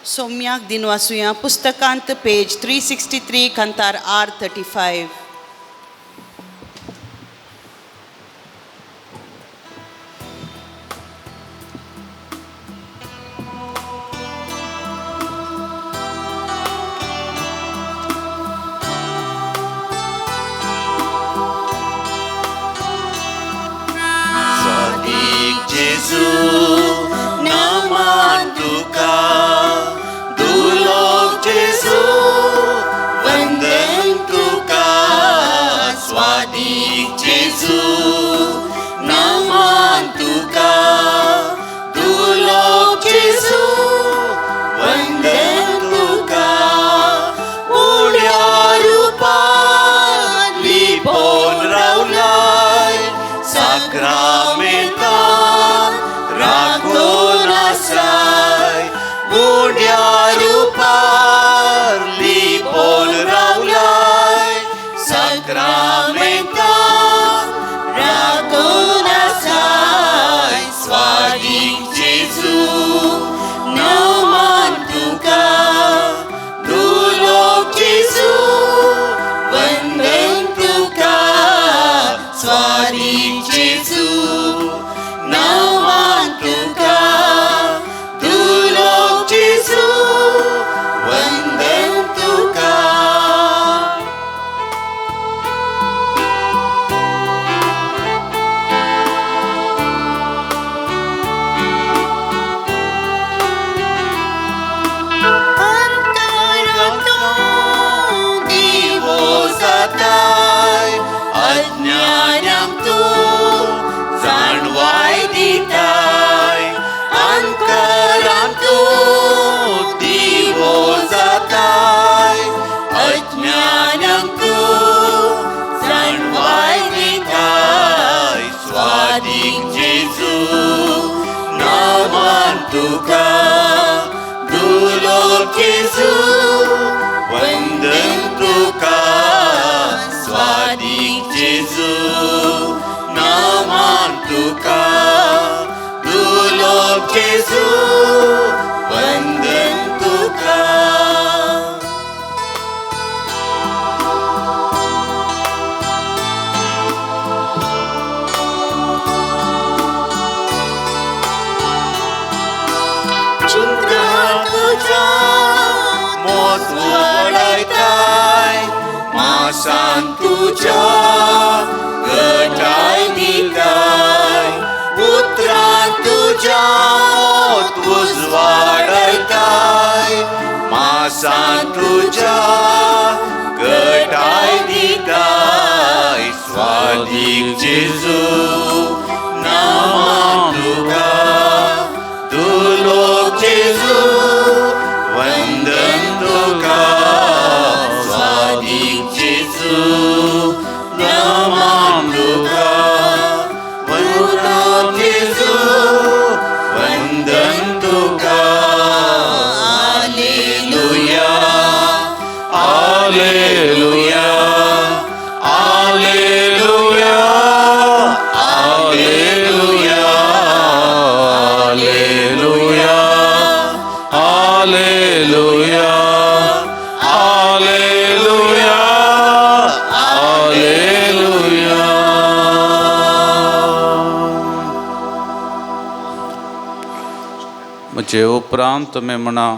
सोम्याक दिन वाचुया पुस्तकांत पेज 363 कांतार आर 35. स्वादीक जेजू नामान तुका दुलोक जेजू वंदन तुका स्वादीक जेजू नामान तुका दुलोक जेजू वंदन तुका उड्या रुपान लिपोन रावलाय साक्रामेंतान राखून आसाय उड्या रुपार लिपोन रावलाय साक्रामेंतान राखून आसाय स्वादीक जेजू नामान तुका दुलोक जेजू वंदन तुका स्वादीक जेजू नामान तुका दुलोक जेजू वंदन तुका. अंतरांतूं दिवो जाताय अज्ञानांक तूं जाणवाय दिताय अंतरांतूं दिवो जाताय अज्ञानांक तूं जाणवाय दिताय स्वादीक जेजू नामान तुका दुलोक जेजू वंदन तुका स्वादीक जेजू नामान तुका दुलोक जेजू वंदन तुका. चिंता तुझ्या मोत वाडयताय मासान तुझ्या गटाय दिताय उतरां तुझ्या मोत उजवाडयताय मासान तुझ्या गटाय दिताय स्वादीक जेजू नामान तुका दुलोक जेजू वंदन तुका स्वादीक जेजू नामान तुका वंदन जेजू वंदन तुका. आलेलुया आलेलुया आलेलुया आलेलुया Alleluia, Alleluia, Alleluia, Alleluia. म्हजे उपरांत तुमी म्हणा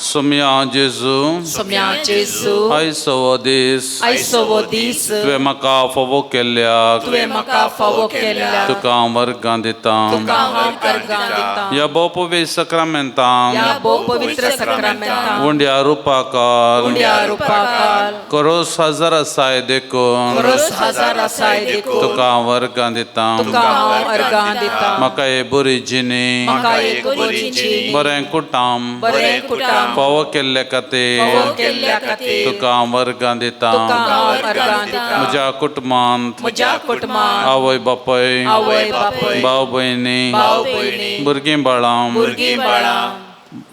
सोम्या जेजू सोम्या जेजू आयचो हो दीस आयचो हो दीस तुवें म्हाका फावो केल्ल्याक तुवें म्हाका फावो केल्या तुका हांव वर्गां दितां तुका हांव अर्गां दितां ह्या भोव पवित्र सक्रामेंतान ह्या भोव पवित्र सक्रामेंतान उंड्या रुपाकार उंड्या रुपाकार करोस हजार आसाय देखून खरोस हजार आसाय देखून तुका हांव वर्गां दितां तुका हांव अर्गां दितां म्हाका एक बरी जिणी म्हाका एक बरी जिणी बरें कुटाम बरें कुटाम फावो केल्ले खातीर फावो केल्ल्या खातीर तुका हांव वर्गां दितां तुका हांव अर्गां दितां म्हज्या कुटुंबांत म्हज्या कुटुंबात आवय बापूय आवय बापूय भाव भयणी भाव भयणी भुरगीं बाळां भुरगीं बाळां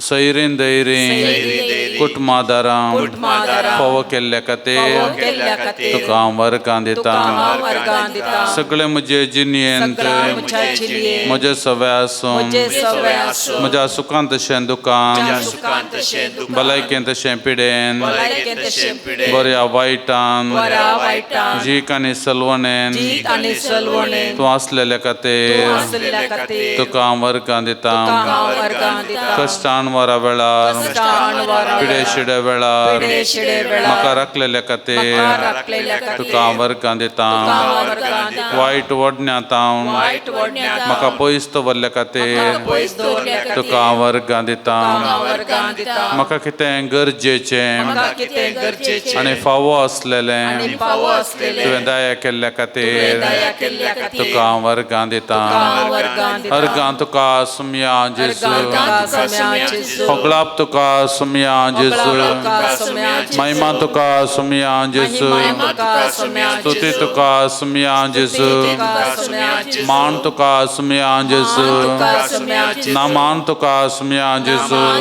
सैरीं दैरीं सैरीं दैरीं, कुटुंबादारां कुटुंबादारां फावो केल्ल्या खातीर फावो केल्ल्या खातीर तुका हांव वर्गां तुका दिता. हांव अर्गां दिता. सगळे म्हजे जिणेंत सगळ्या म्हज्या जिणेंत म्हजे सवे आसूं, म्हजे सवे आसूं, म्हज्या सुखांत तशें दुखान, म्हज्या सुखांत तशें दुखांत, भलायकेंत तशें पिडेन, भलायकेंत तशें पिडेन, बऱ्या वायटान, बऱ्या वायटान, जीक आनी सलवणेन जीत आनी सलवणेन तूं आसलेल्या खातीर तूं आसलेल्या खातीर तुका हांव वर्गां दिता. तुका हांव अर्गां दिता. कश्टान वरा वेळार, कश्टान वरा पिडे शिडे वेळार पिडे शिडे वेळार म्हाका राखलेल्या खातीर म्हाका राखलेल्या खातीर तुका हांव वर्गां दिता. तुका हांव अर्गां दिता. वायट वडण्यांत हांव वायट वडण्यांत म्हाका पयस दवरल्या खातीर म्हाका पयस दवरल्या खातीर तुका हांव वर्गां दिता. तुका हांव अर्गां दिता. म्हाका कितें गरजेचें म्हाका कितें गरजेचें आनी फावो आसलेलें आनी फावो आसलेलें तुवें दया केल्ल्या खातीर दया केल्ल्या खातीर तुका हांव वर्गां दिता. तुका हांव अर्गां दिता. अर्गां तुका सुमया जेजू, अर्गां तुका सुम्या जेजू, होगळाप तुका सुमया जेजू, तुका सुम्या जेजू, महिमा तुका सुमया जेजू, महिमा तुका सुम्या स्तुती जेजू, तुका सुमया जेजू, तुका सुम्या जेजू, मान तुका सुमया जेजू, तुका सुम्या जेजू, नामान तुका सुमया जेजू,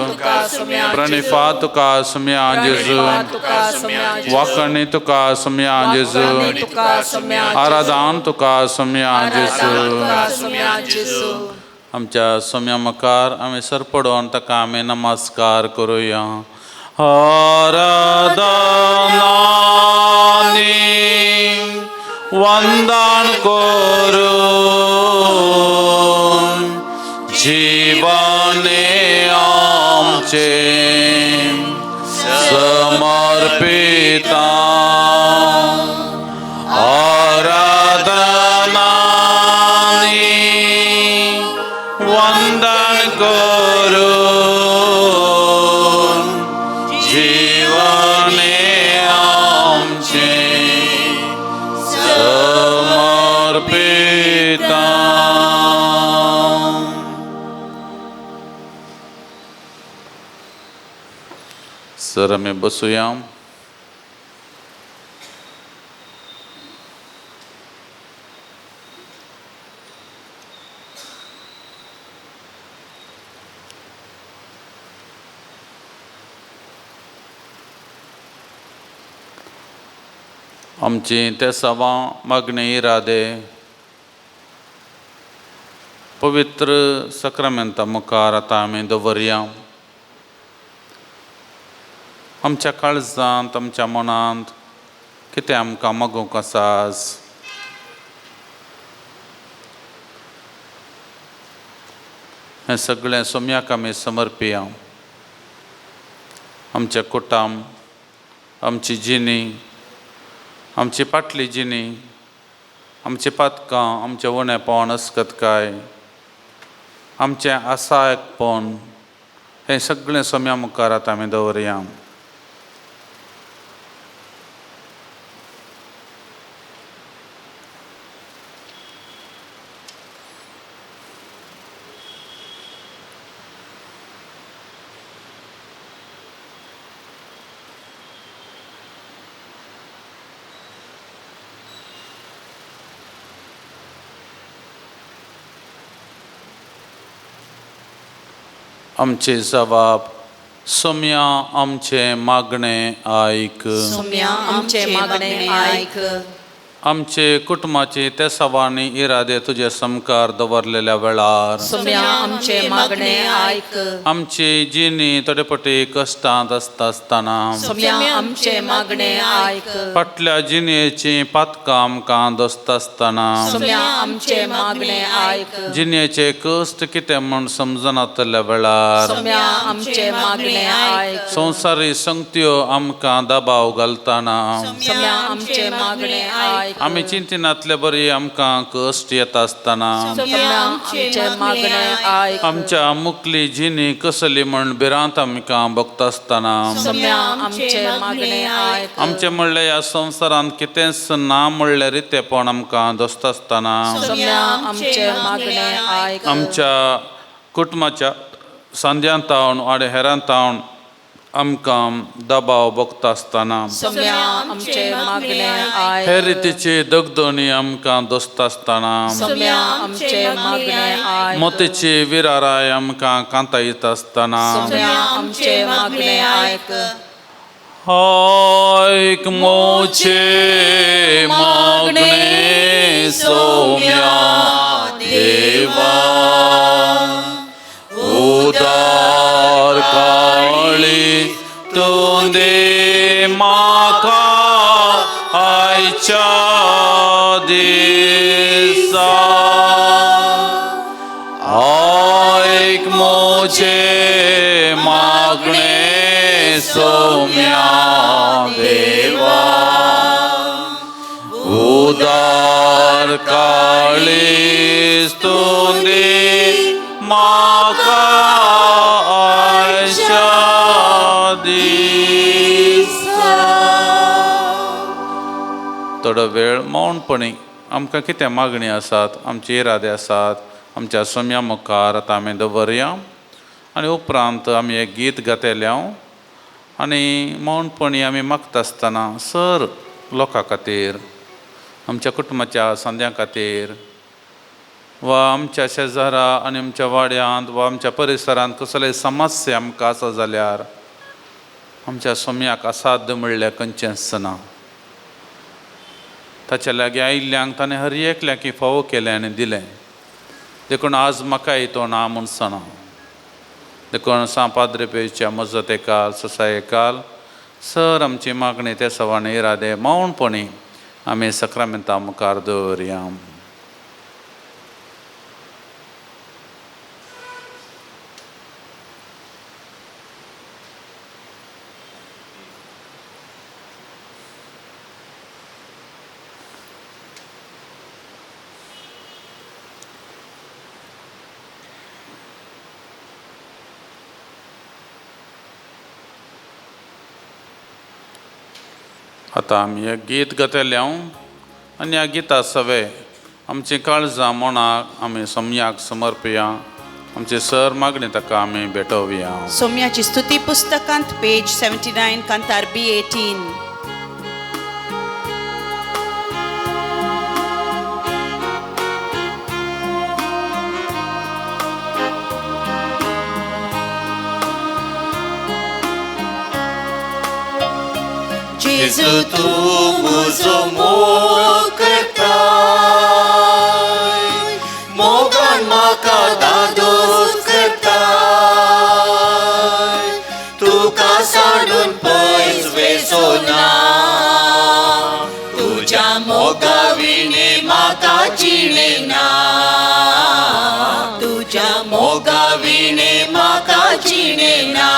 तुका सुम्या जेजू, प्रणिफा तुका सुमया जेजू, तुका सुम्या जेजू, वाकणी तुका सुमया जेजू, तुका सुम्या जेजू, आराधान तुका सुमया जेजू. तुका सुम्या जेजू. आमच्या सोम्या मुखार आमी सरपडोन ताका आमी नमस्कार करुया. आराधनानी वंदन करून जिवने आमचे समर्पिता. आराधनानी वंदन करून जीवने आमचे समर्पिता. सर आमी बसुया. आमची तेसावां मागणी इरादे पवित्र सक्रामेंता मुखार आतां आमी दवरया. आमच्या काळजांत आमच्या मनांत कितें आमकां मागूंक आसा आज, हें सगळें सोम्याक आमी समर्पिया. आमचें कुटुंब, आमची जिणी, आमची पाटली जिणी, आमची पातकां, आमचें उणेपण अस्कतकाय, आमचें आसायकपण, हें सगळें सोम्या मुखार आतां आमी दवरया. आमचे जबाब सोम्या आमचें मागणें आयक. सुम्या आमचें मागणें आयक. आमचे कुटुंबाचे ते सवांनी इरादे तुजे समकार दवरलेल्या वेळार सुम्या आमचें मागणें आयक. आमची जिणी थोडे पटी कश्टांत आसता आसतना सुम्या आमचें मागणें आयक. फाटल्या जिणेची पातकां आमकां दोसता आसतना सुम्या आमचें मागणें आयक. जिणेचे कश्ट कितें म्हूण समजनातल्या वेळार सुम्या आमचें मागणें आयक. संवसारी संगत्यो आमकां दबाव घालतना सुम्या आमचें मागणें आयक. आमी चिंतिनातले बरी आमकां कश्ट येता आसतना सुम्या आमचें मागणें आयक. आमच्या मुकली जिणी कसली म्हण भिरांत आमकां भोगता आसतना सुम्या आमचें मागणें आयक. आमचें म्हणलें ह्या संवसारांत कितेंच ना म्हणलें रितेपण आमकां दोसता आसतना सुम्या आमचें मागणें आयक. आमच्या कुटुंबाच्या सांद्यांत तावन आनी हेरांत तावन आमकां दबाव भोगता आसतना, सोम्या आमचे मागणे आयक. हे रितीची दगदणी आमकां दोसता आसतना, सोम्या आमचे मागणे आयक. मोतीची विराराय आमकां कांतायता आसतना, सोम्या आमचे मागणे आयक. आयक मोचे मागणे सोम्या देवा, उदार काळी तूं दे म्हाका आयच्या दिसा. आयक मोचे मागणे सोम्या देवा, उदार काळीज तूं दे म्हाका आयच्या दिसा. थोडो वेळ मौनपणी आमकां कितें मागणी आसात, आमचे इरादे आसात, आमच्या सोम्या मुखार आतां आमी दवरया आनी उपरांत आमी एक गीत गायतले आनी मौनपणी आमी मागता आसतना सर लोकां खातीर, आमच्या कुटुंबाच्या संद्यां खातीर वा आमच्या शेजारा आनी आमच्या वाड्यांत वा आमच्या परिसरांत कसलेय समस्या आमकां आसा जाल्यार आमच्या सोम्याक असाध्य म्हणल्यार खंयचेंच ना. ताच्या लागीं आयिल्ल्यांक ताणें हर एकल्याक फावो केलें आनी दिलें. देखून आज म्हाकाय तो ना म्हूण सणा. देखून सांव पाद्रे पेच्या मजतेकाल ससायेकाल सर आमची मागणी ते सवाणे इरादे मौनपणी आमी सक्रामेंता मुखार दवरया. आतां आमी एक गीत गायतले आनी ह्या गिता सवे आमची काळजां मनाक आमी सोम्याक समर्पया, आमची सर मागणी ताका आमी भेटोवया. सोम्याची स्तुती पुस्तकांत पेज 79 कांतार B18. जेजू तूं म्हजो मोग करताय, मोगान म्हाका दादोस करताय, तुका साडून पयस वेसो ना, तुज्या मोगा विणे म्हाका जिणें ना, तुज्या मोगा विणे म्हाका जिणें ना.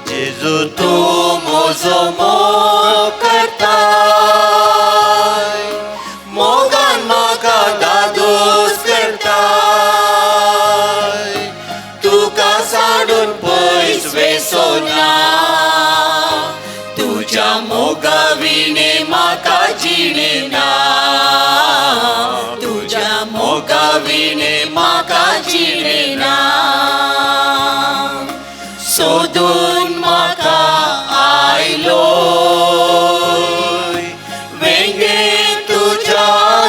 जेजू तूं म्हजो मोग करताय, मोगान म्हाका दादोस करताय, तुका साडून पयस वेसो ना, तुज्या मोगा विणे म्हाका जिणें ना, तुज्या मोगा विणे म्हाका जिणें ना. सोदून म्हाका आयलो वेंगे तुज्या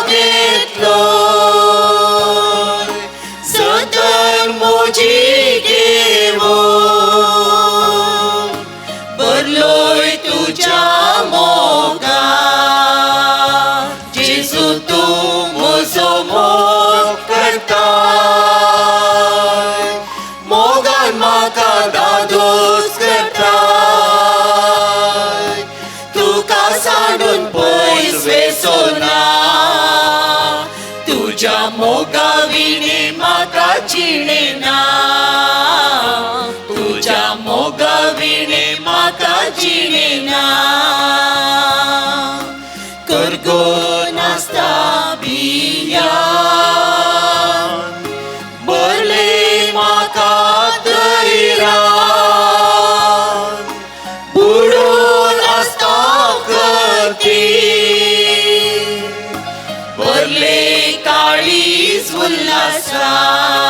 घेतलो, सदर म्हजी घेवन भरलोय तुज्या मोगान. जेजू तूं म्हजो मोग करताय, मोगान म्हाका दादोस करताय, तुका साडून पयस वेसो ना, तुज्या मोगा विणे म्हाका जिणें ना, तुज्या मोगा विणे म्हाका जिणें ना. करगोन आसता बियान भरलें म्हाका धैर्यान, बुडून आसता करती भरलें काळीज उल्हासान.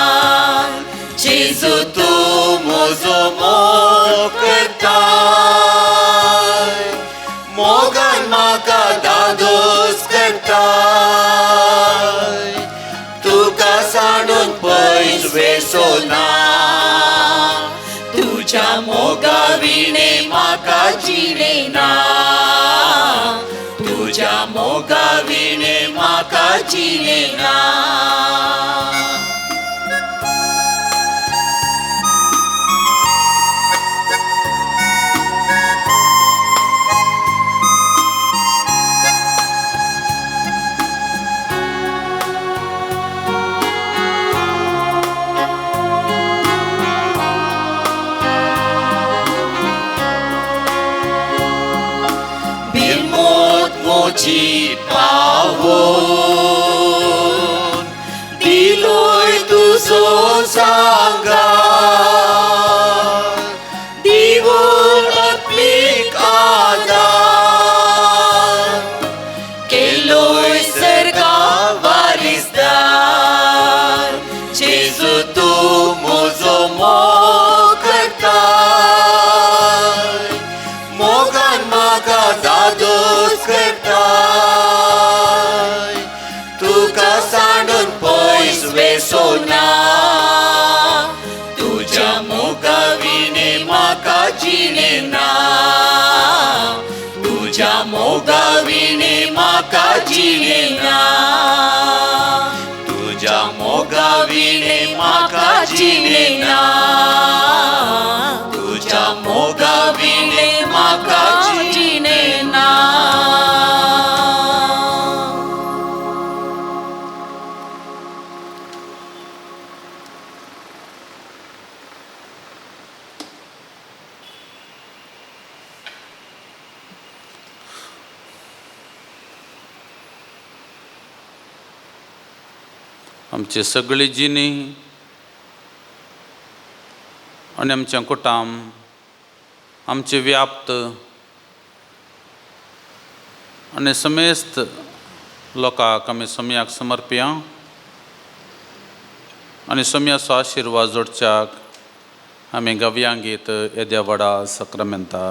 जेजू तूं म्हजो मोग म्हाका जिणे ना, तुज्या मोगा विणे म्हाका जिणे ना. मोजी पावोन दिलोय तुजो सांगात, दिवून आत्मीक आदार केलोय सर्गा वारिसदार. जेजू तूं म्हजो मोग करताय, मोगान म्हाका दादोस करताय, तुका सांडून पयस वेसोना, तुज्या मोगा विणे म्हाका जिणे ना, तुज्या मोगा विणे म्हाका जिणे ना, तुज्या मोगा विणे म्हाका जिणे ना, तुज्या मोगा विणे म्हाका जिणे ना. आमची सगळी जिणी आनी आमचें कुटाम आमचें व्याप्त आनी समेस्त लोकांक आमी सम्याक समर्पया आनी सम्याचो आशिर्वाद जोडच्याक आमी गव्यांगीत येद्या व्हडा सक्रामेंता.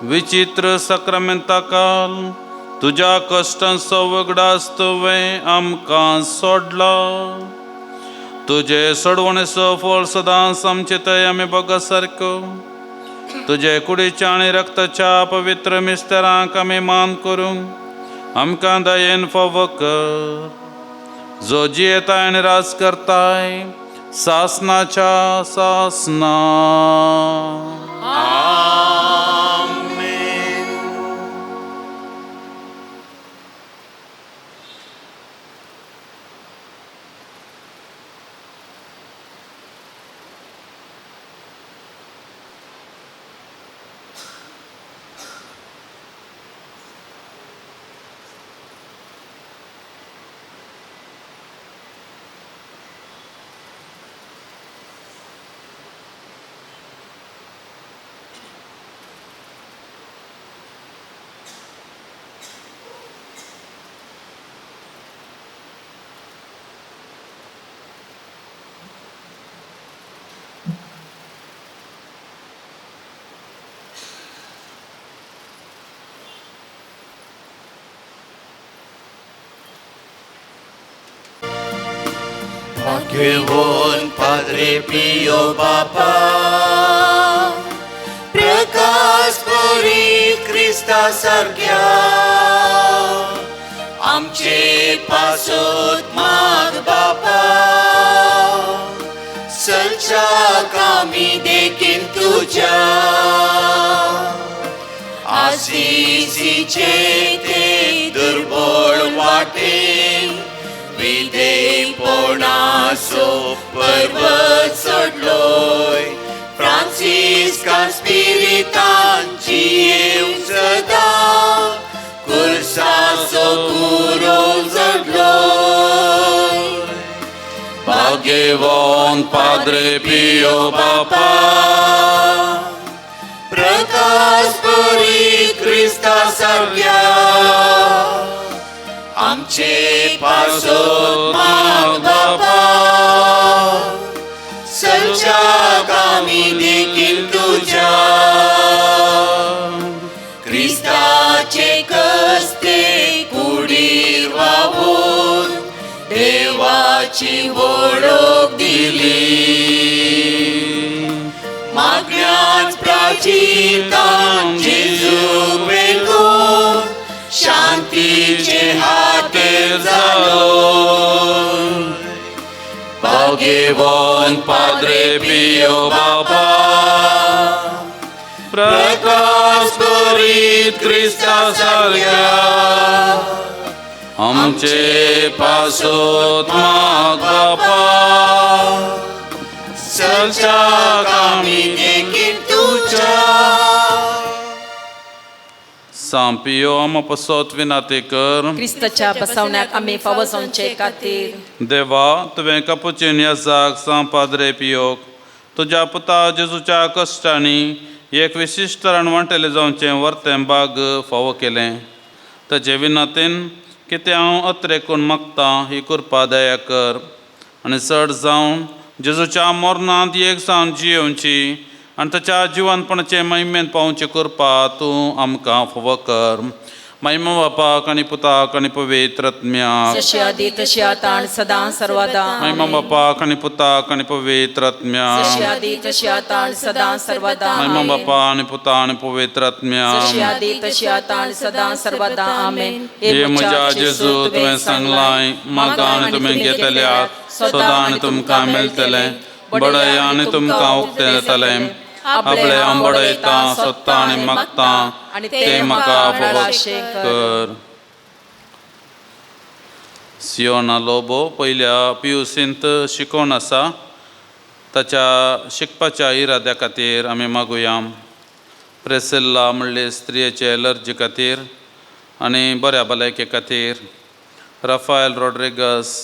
विचित्र सक्रामेंताकाल तुज्या कश्टांचो उगडास तुवें आमकां सोडलो, तुजे सोडवणेचो फळ सदांच आमचे थंय आमी बग सारको, तुजे कुडीच्या आनी रक्ताच्या पवित्र मिस्तरांक आमी मान करूंक आमकां दयेन फावो कर, जो जियेताय आनी राज करताय सासनाच्या सासना. घेवन पाद्रे पियो बापा प्रकाश बरी क्रिस्ता सारक्या आमचे पासत माग बापा सलच्या कामी देखीन तुज्या आसिसीचे ते दुर्बळ वाटेन विधेयपणाचो पर्वत चडलोय फ्रांसिस्का स्पिरितान जियेवन सदां कुर्साचो कुरो जडलोय भाग्यवान पाद्रे पियो बापा प्रकाश बरी क्रिस्ता सारक्या आमचे पासत माग बापा सलच्या कामी देखीन तुज्या क्रिस्ताचे कस्ते कुडीर वावून देवाची वळख दिली मागण्याच प्राचितान जेजू मेळून शांतीचे हातेर जालो भाग्यवान पाद्रे पियो बापा प्रकाश बरीत क्रिस्ता सारक्या आमचे पासत माग बापा सलच्या कामी देखीन तुज्या सांपियो आमा पसत विनाती कर क्रिस्ताच्या बसवण्याक आमी फावो जावचे खातीर. देवा तुवें कपुचीन याजाक सांग पाद्रे पियोक तुज्या पुता जेजूच्या कश्टांनी एक विशिश्ट तरान वांटेलें जावचें वर्तें बाग फावो केलें ताचे विनातीन कितें हांव अत्रेकून मागतां ही कृपा दया कर आनी चड जावन जेजूच्या मरणांत एक जावन जियेवची आनी ताच्या जिवनपणाचे महिमेन पावची कृपा तूं आमकां फावो कर. महिमा बापाक आनी पुताक आनी पवित्र आत्म्याक. जशी आदी तशी आतां आनी सदां सर्वदा. महिमा बापाक आनी पुताक आनी पवित्र आत्म्याक. जशी आदी तशी आतां आनी सदां सर्वदा. महिमा बापा आनी पुता आनी पवित्र आत्म्याक. जशी आदी तशी आतां आनी सदां सर्वदा. आमेन. हे म्हज्या जेजू तुवें सांगलाय म्हाका आनी तुमी घेतल्यात सदां आनी तुमकां मेळटलें बडय आनी तुमकां उक्तें जातलें आपले हांव बडयतां सोदतां आनी मागतां ते म्हाका फावो कर. सियोना लोबो पयल्या पियुसींत शिकोवन आसा ताच्या शिकपाच्या इराद्या खातीर आमी मागुया. प्रेसिल्ला म्हणले स्त्रियेचे एलर्जी खातीर आनी बऱ्या भलायके खातीर. राफायल रॉड्रिगस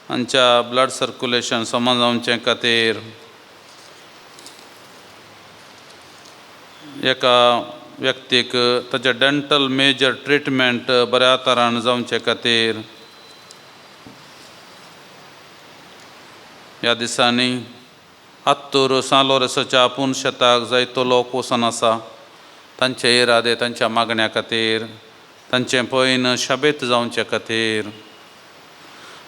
हांच्या ब्लड सर्कुलेशन समा जावचे खातीर. एका व्यक्तीक ताचें डेंटल मेजर ट्रिटमेंट बऱ्या तरान जावचे खातीर. ह्या दिसांनी आत्तूर सान लोरेंसाच्या पूर्ण शेताक जायतो लोक वचून आसा तांचे इरादे तांच्या मागण्या खातीर तांचें पयन शाबेत जावचे खातीर.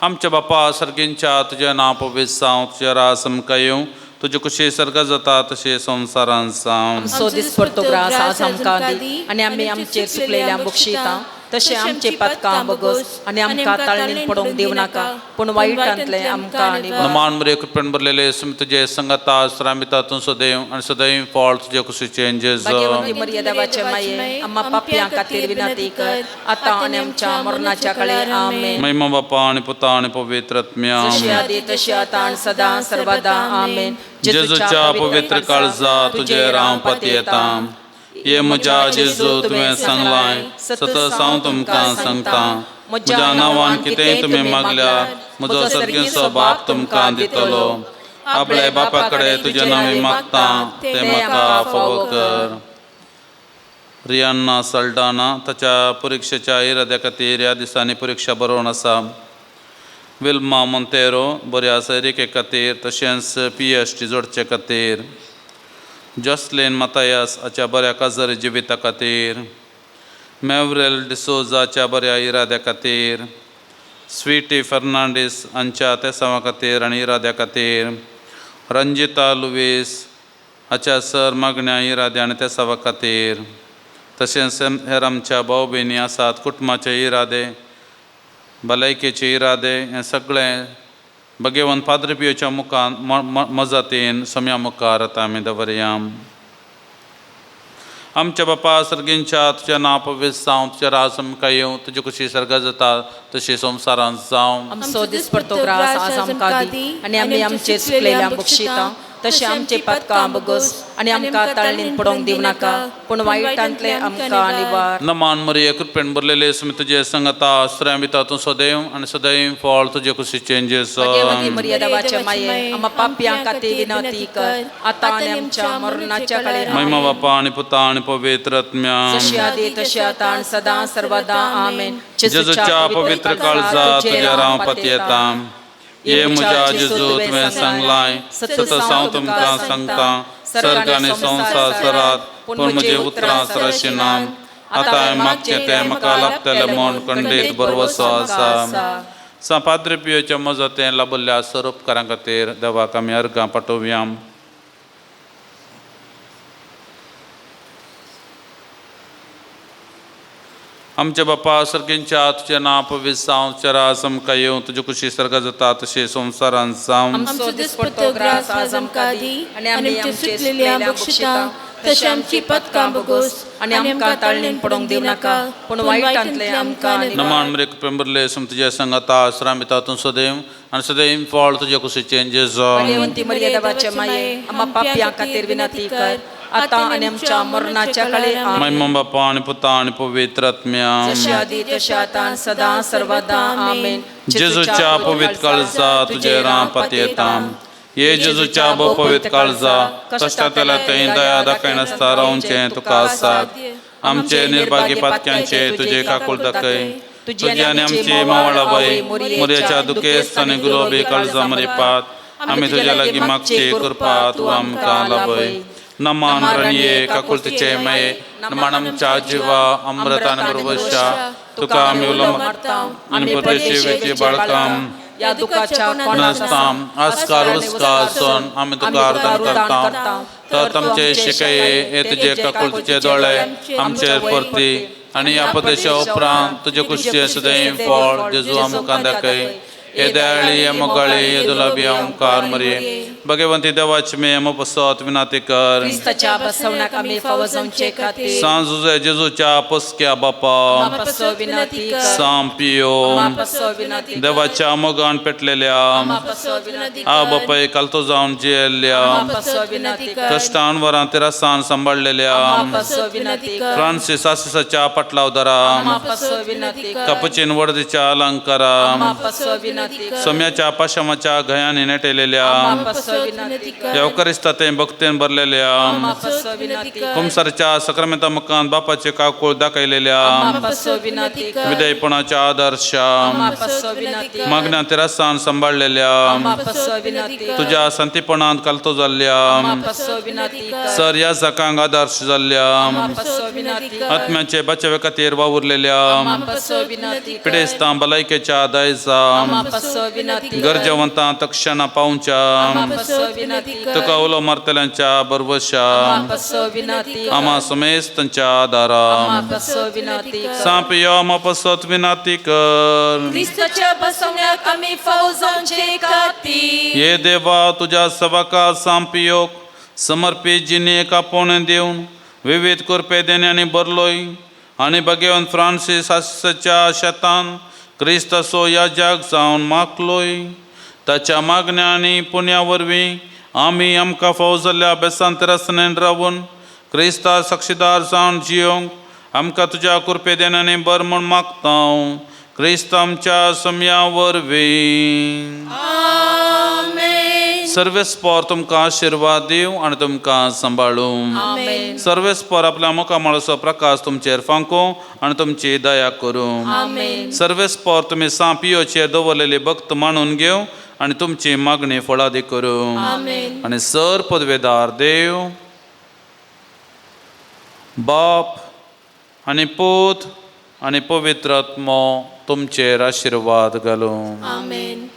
आमच्या बापा सर्गींच्या तुजें नांव पवित्र जावं तुजें रास आमकां येवं तुजे कुशी सर्ग जाता तशें संवसारान जावं. आमचो दिसपडतो ग्रास आज आमकां दी आनी आमी आमचेर चुकलेल्या बक्षिता तशें आमचे पातकां बगस आनी आमकां ताळणीन पडोवंक दिवं नाका पूण वायटांतलें आमकां आनी नमान मरे कृपेन भरलेले सुमी तुजे संगता श्रामिता तूं सदैव आनी सदैव फळ तुजे कुशीचें जेजू. भाग्यवंती मरिया देवाचे माये आम्हा पापयां खातीर विनंती कर आतां आनी आमच्या मरणाच्या काळे. आमेन. महिमा बापा आनी पुता आनी पवित्र आत्म्या. जशी आदी तशी आतां आनी सदां सर्वदा. आमेन. जेजूच्या पवित्र काळजा तुजेर हांव पातयेता. हे म्हज्या जेजू तुवें सांगलाय सतत हांव तुमकां सांगता म्हज्या नांवान कितेंय तुमी मागल्यार म्हजो सर्गीचो बाप तुमकां दितलो. आपल्या बापा कडेन तुजें नांव मागता तें म्हाका फावो कर. रियान्ना सल्डाना ताच्या परिक्षेच्या इराद्या खातीर ह्या दिसांनी परिक्षा बरोवन आसा. विल्मा मोंतेरो बऱ्या सैरिके खातीर तशेंच PhD जोडचे खातीर. जॉसलीन मातायास हाच्या बऱ्या काजारी जिविता खातीर. मेवरेल डिसोजाच्या बऱ्या इराद्या खातीर. स्वीटी फर्नांडीस हांच्या तेसांवा खातीर आनी इराद्या खातीर, रंजिता लुवीस हाच्या सर मागण्या इराद्या आनी तेसांवा खातीर, तशेंच हेर आमच्या भाव भयणी आसात कुटुंबाचे इरादे, भलायकेचे इरादे हें सगळें भगेवन पाद्री पियोच्या मुखार मजतीन सम्या मुखार आतां आमी दवरया. आमच्या बापा सर्गींच्या तुज्या नांव पवित्र जावं, तुज्या राज आमकां येवं, तुजी खुशी सर्गां जाता तशी संवसारांत जावं. आमचो दिसपडतो ग्रास आज आमकां दी आनी आमी आमचे चुकलेल्या बक्षिता तशें आमचे पातकां बगस आनी आमकां ताळणीन पडोवंक दिवं नाका पूण वायटांतले आमकां निवार. नमान मरिये, कृपेन भरलेले सुमी तुजे संगता, स्त्रियां भितर तूं सदैव आनी सदैव फळ तुजे कुशीचें जेजू. भगवती मरिया देवाच्या माये, आम्हा पापयां खातीर विनंती कर आतां आनी आमच्या मरणाच्या काळार. महिमा बापा आनी पुता आनी पवित्र आत्म्या. जशी आदी तशी आतां आनी सदां सर्वदां आमेन. जेजूच्या पवित्र काळजा तुज्या राव पतयेता. ये म्हज्या जेजू, तुवें सांगलाय, सत हांव तुमकां सांगता, सर्ग आनी संवसार सरात पूण म्हजी उतरां सराशी ना. आतां हांवें मागचें तें म्हाका लाभतलें म्हूण खंडीत भरवसो आसा. सां पाद्री पियोच्या मजतें लाभिल्ल्या सर उपकारां खातीर देवाक आमी अर्गां पाठोवया. आमच्या बापा सर्गींच्या तुजें नांव पवित्र जावं, तुजें राज आमकां येवं, तुजी खुशी सर्गां जाता तशी संवसारांत जावं. आमचो दिसपडतो ग्रास आज आमकां दी आनी आमी आमचे चुकलेल्या बक्षिता तशें आमची पदकां बगोस आनी आमकां ताळणीन पडोवंक दिवं नाका पूण वायटांतले आमकां निवार. नमान मरे कृपेन सुम तुज्या संगता, स्त्रियां भितर तूं सदैव आनी सदैव फळ तुजे कुशीचें जेजू. भगवंती मरिया देवाच्या माये, आम्हा पापयां खातीर विनंती कर आतां आनी आमच्या मरणाच्या काळार. आमेन. महिमा बापा आनी पुता आनी पवित्र आत्म्या. जशी आदी तशी आतां आनी सदां सर्वदां आमेन. जेजूच्या पवित्र काळजा तुजेर हांव पातयेता. हे जेजूच्या पवित्र काळजा, कश्टांतल्या थंय दया दाखयनासतना रावचें तुका आसा. आमचे निर्भागी पातक्यांचे तुजे काकूळ दाखय. तुजी आनी आमची मोवाळा बाई मोरयाच्या दुखेस्त आनी गुलाबी काळजा मरिपात आमी तुज्या लागीं मागची कृपा तूं आमकां लाभय. नमान रणये काकुळतीचे मये, नमान आमच्या जिवा अमृत आनी बरोबरशा, तुका आमी उलो मारता आनी परदेशी बाळकां या दुखाच्या नासतां आस्कार उस्कार सोन आमी तुका आर्दन करता. तर तुमचे शिकये हे तुजे काकुळतीचे दोळे आमचेर परती आनी ह्या प्रदेशा उपरांत तुजे कुशीचें सदैव फळ जेजू आमकां दाखय. हे दयाळी, हे मोगाळी, हे दुलाबी ओंकार मरिये, भगवंती देवाची मे पसत विनाती कर. क्रिस्ताच्या बसवणाक आमी फावो जावचे खातीर सांज जुजे जेजूच्या पोसक्या बापा, पासो विनंती कर. सांग पियो पासो विनंती कर. देवाच्या मोगान पेटलेल्या पासो विनंती आ कर. बापाय कालतो जावन जियेल्ल्या पासो विनंती कर. कश्टान वरां तेरासान सांबाळलेल्या पासो विनंती कर. फ्रांसीस आसिसाच्या पाटलावदारा, पासो विनंती कर. कपचीन वर्दीच्या अलंकारा, पासो विनंती कर. सोम्याच्या पाशामाच्या घयानी नेटेलेल्या पासो विनंती कर. येवकरिस्ता भक्तेन भरलेल्या पासो विनंती कर. कुमसारच्या सक्रामेंता मुखान बापाचे काकूळ दाखयलेल्या पासो विनंती कर. विधेयपणाच्या आदर्शा, पासो विनंती कर. मागण्या तेरासान सांबाळलेल्या पासो विनंती कर. तुज्या संतीपणांत कालतो जाल्ल्या पासो विनंती कर. सर ह्या जाकांक आदर्श जाल्ल्या पासो विनंती कर. आत्म्याचे बचावे खातीर वावुरलेल्या पासो विनंती कर. पिडेस्तां भलायकेच्या दायजा, पासो विनंती कर. गरजेवंतां तक्षणा पावच्या पासो विनंती कर. तुका उलो मारतल्यांच्या बरवशा, पासो विनंती कर. आमा समेस्तांच्या आदारा, पासो विनंती कर. सांप यो पसत विनाती कर. क्रिस्ताच्या बसवण्याक आमी फावो जावचे खातीर हे देवा, तुज्या सवाका सांपयोग समर्पित जिणेक आपोवणें दिवन विविध कृपे देण्यांनी भरलोय आनी भगवंत फ्रांसीस आसाच्या शेतान क्रिस्ताचो याजक जावन मागलोय. ताच्या मागण्या आनी पुण्या वरवीं आमी आमकां फावो जाल्ल्या अभ्यासांत रसनेन रावून क्रिस्ता साक्षीदार जावन जियोंक आमकां तुज्या कृपे देण्यांनी बर म्हूण मागता. क्रिस्त आमच्या सम्या वरवीं. सर्वेस्पोर तुमकां आशिर्वाद दिवं आनी तुमकां सांबाळूं. आमेन. सर्वेस्पोर आपल्या मुखामळाचो प्रकाश तुमचेर फांकूं आनी तुमची दया करूं. आमेन. सर्वेस्पोर तुमी सांपियोचेर दवरलेली भक्त मानून घेवं आनी तुमची मागणी फळादी करूं. आमेन. आनी सर पदवेदार देव बाप आनी पूत आनी पवित्र आत्मो तुमचेर आशिर्वाद घालूं. आमेन.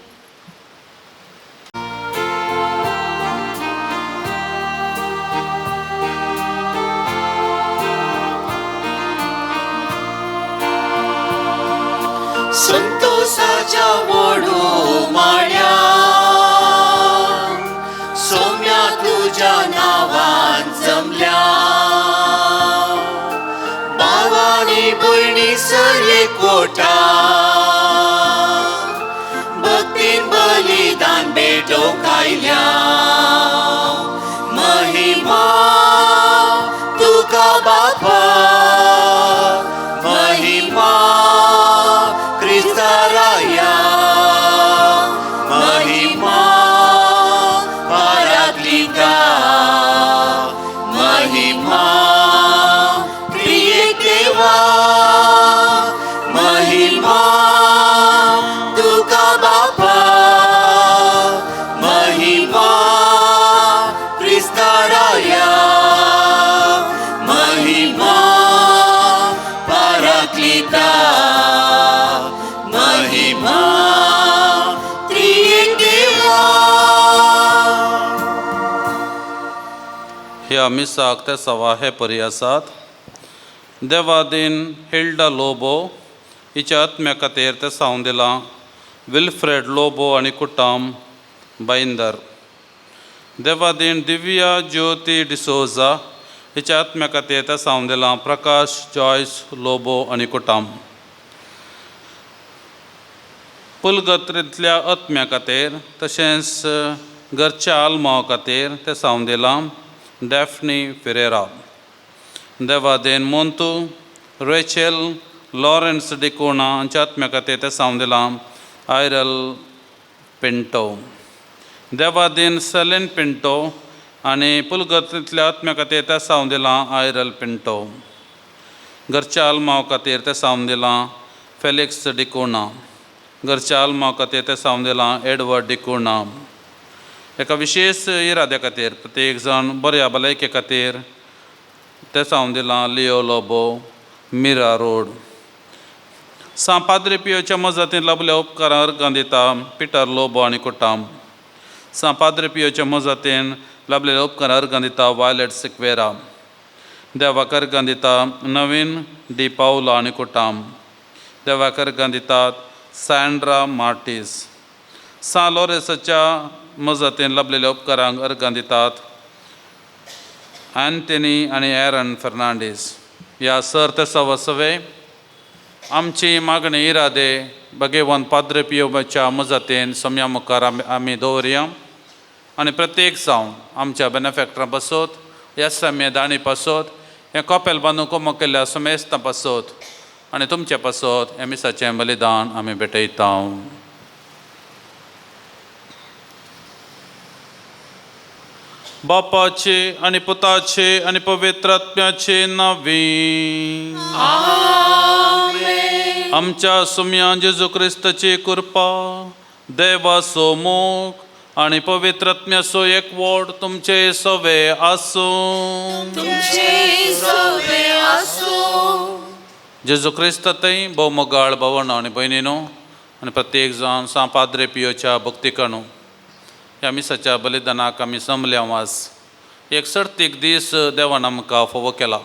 संतोषाच्या वडू माळ्या सोम्या तुझ्या नावान जमल्या, भावानी भयणी सर कोटा भक्तीन बलिदान भेटो खायल्या. महिमा तुका बापा, महिमा क्रिस्ताराया, महिमा पराक्लिता, महिमा त्रिएक देवा, महिमा तुका बापा, महिमा क्रिस्ताराया, महिमा पराक्लिता, महिमा त्रिएक देवा. ह्या मिसाक ते सवा हे परी आसात. देवादीन हिल्डा लोबो हिच्या आत्म्या खातीर तें सावन दिलां विल्फ्रेड लोबो आनी कुटाम बाईंदर. देवादीन दिव्या ज्योती डिसोजा हिच्या आत्म्या खातीर तें सावन दिलां प्रकाश जॉयस लोबो आनी कुटाम. पुलगत्रींतल्या आत्म्या खातीर तशेंच घरच्या आल्मांव खातीर तें सावन दिलां डॅफ्नी फेरेरा. देवादेन मोंतू रेचेल लॉरन्स डिकोणा हांच्या आत्म्या खातीर तें सावन दिलां आयरल पिंटो. देवादीन सेलीन पिंटो आनी पुलगतींतल्या आत्म्या खातीर तें सावन दिलां आयरल पिंटो. घरच्या आल्मांव खातीर तें सावन दिलां फेलिक्स डिकोणा. घरच्या आल्मांव खातीर तें सावन दिलां एडवर्ड डिकोणा. एका विशेश इराद्या खातीर प्रत्येक जाण बऱ्या भलायके खातीर तें सावन दिलां लियो लोबो, मिरा रोड. सां पाद्रे पियोच्या मजतीन लाभल्या उपकारां अर्गां दिता पिटर लोबो आनी कुटाम. सां पाद्रे पियोच्या मजतीन लाभलेल्या उपकारां अर्गां दिता वायलेट सिक्वेरा. देवाक अर्गां दिता नवीन डी पावलो आनी कुटाम. देवाक अर्गां दितात सँड्रा मार्टीस. सां लोरेसाच्या मजतीन लाभलेल्या उपकारांक अर्गां दितात अँथनी आनी एरन फर्नांडीस. ह्या सर ते सवसवे आमची मागणी इरादे भगेवन पाद्रे पियोच्या मजतीन सम्या मुखार आमी दवरया आनी प्रत्येक जावन आमच्या बेनिफॅक्टरां पासत, ह्या सम्य दाणी पासत, हें कपेल बांदून कोमो केल्ल्या समेस्तां पासत आनी तुमचे पासत हें मिसाचें बलिदान आमी भेटयता. बापाचे आनी पुताचे आनी पवित्र आत्म्याचे नांवी. आमच्या सुम्या जेजू क्रिस्ताची कृपा, देवाचो मोग आनी पवित्र आत्म्याचो एकवट तुमचे सवे आसूं. तुमचे सवे आसूं. जेजू क्रिस्त थंय भोव मोगाळ भवनां आनी भयणीनो आनी प्रत्येक जाण सां पाद्रे पियोच्या भक्तिकाणू ह्या मिसाच्या बलिदानाक आमी जमल्या वास. एक सर्तीक दीस देवान आमकां फावो केला.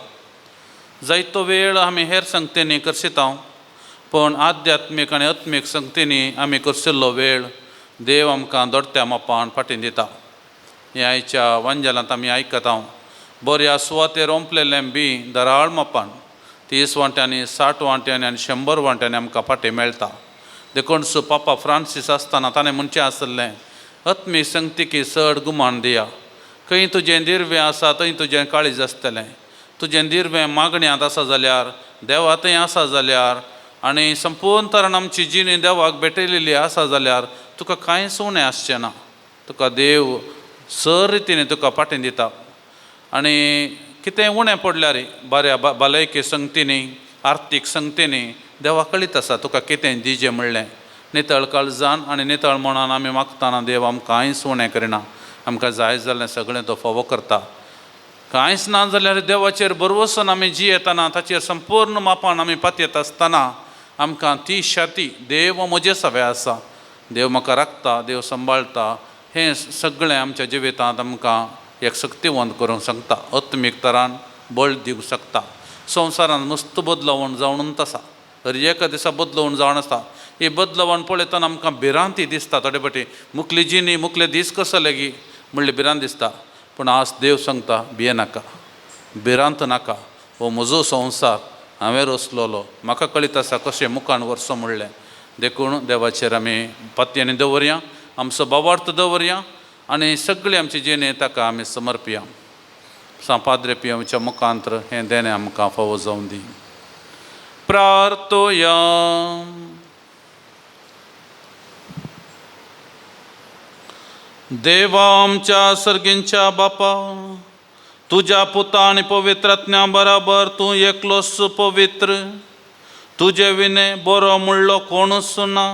जायतो वेळ आमी हेर संगतींनी करशिता, पूण आध्यात्मीक आनी आत्मीक संगतींनी आमी करशिल्लो वेळ देव आमकां दोडत्या मापान फाटीं दिता. ह्या आयच्या वांजेलांत आमी आयकता बऱ्या सुवातेर ओंपलेलें बी दराळ मापान 30 वांट्यांनी, 60 वांट्यांनी आनी 100 वांट्यांनी आमकां फाटीं मेळटा. देखून सु पापा फ्रांसीस आसतना ताणें म्हणचें आसलें, आत्मीक संगतीकी चड गुमान दिया. खंय तुजें दिर्वें आसा थंय तुजें काळीज आसतलें. तुजें दिर्वें मागण्यांत आसा जाल्यार, देवा थंय आसा जाल्यार आनी संपूर्ण तरान आमची जिणी देवाक भेटयलेली आसा जाल्यार तुका कांयच उणें आसचें ना. तुका देव सर रितीन तुका फाटीं दिता. आनी कितें उणें पडल्यार बऱ्या भलायकी संगतींनी, आर्थीक संगतींनी देवा कळीत आसा तुका कितें दिजें म्हणलें. नितळ काळजान आनी नितळ मनान आमी मागतना देव आमकां कांयच उणें करिना. आमकां जाय जाल्लें सगळें तो फावो करता. कांयच ना जाल्यार देवाचेर भरवसून आमी जियेतना, ताचेर संपूर्ण मापान आमी पातयेत आसतना आमकां ती शाती, देव म्हजे सवे आसा, देव म्हाका राखता, देव सांबाळटा, हें सगळें आमच्या जिवितांत आमकां एक शक्तिवंत करूंक शकता, आत्मीक तरान बळ दिवंक शकता. संवसारांत मस्त बदलावण जावनूच आसा, हर एका दिसा बदलवण जावन आसा. ही बदलवण पळयतना आमकां भिरांती दिसता थोडे फावटी, मुखली जिणी मुखले दीस कसो लेगी म्हणली भिरांत दिसता. पूण आज देव सांगता, भिये नाका, भिरांत नाका, हो म्हजो संवसार हांवें रचलोलो, म्हाका कळीत आसा कशें मुखान वर्सां म्हणलें. देखून देवाचेर आमी पातयेनी दवरया, आमचो भावार्थ दवरया आनी सगळी आमची जिणे ताका आमी समर्पया. सांव पाद्रे पियोच्या मुखांत्र हें देणें आमकां फावो जावं दी. प्रार्थोया. देवा आमच्या सर्गींच्या बापा, तुज्या पुता आनी पवित्र आत्म्या बराबर तूं एकलोच पवित्र, तुजे विणे बरो म्हणलो कोणूच ना.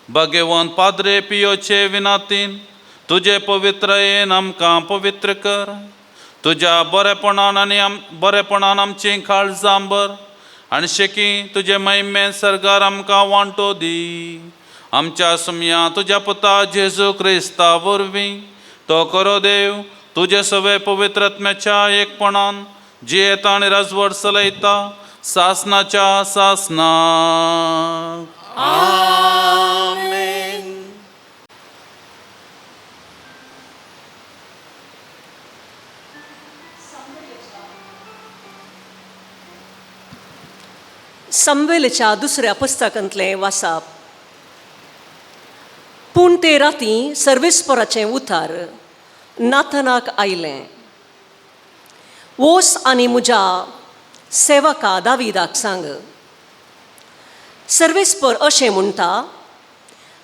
भगवंत पाद्रे पियोचे विनातीन तुजे पवित्रयेन आमकां पवित्र कर. तुज्या बरेपणान आनी बरेपणान आमची काळजां भर आनी शेकी तुजे महिमे सर्गार आमकां वांटो दी. आमच्या सुमया तुज्या पुता जेजू क्रिस्ता वरवीं तो करो देव तुजे सवे पवित्र आत्म्याच्या एकपणान जियेता आनी राजवट चलयता सासनाच्या सासना. आमेन. समवेलच्या दुसऱ्या पुस्तकांतलें वासाप. पूण ते राती सर्वेस्पराचें उतार नाथनाक आयलें, वोस आनी म्हज्या सेवका दाविदाक सांग, सर्वेस्पर अशें म्हणटा,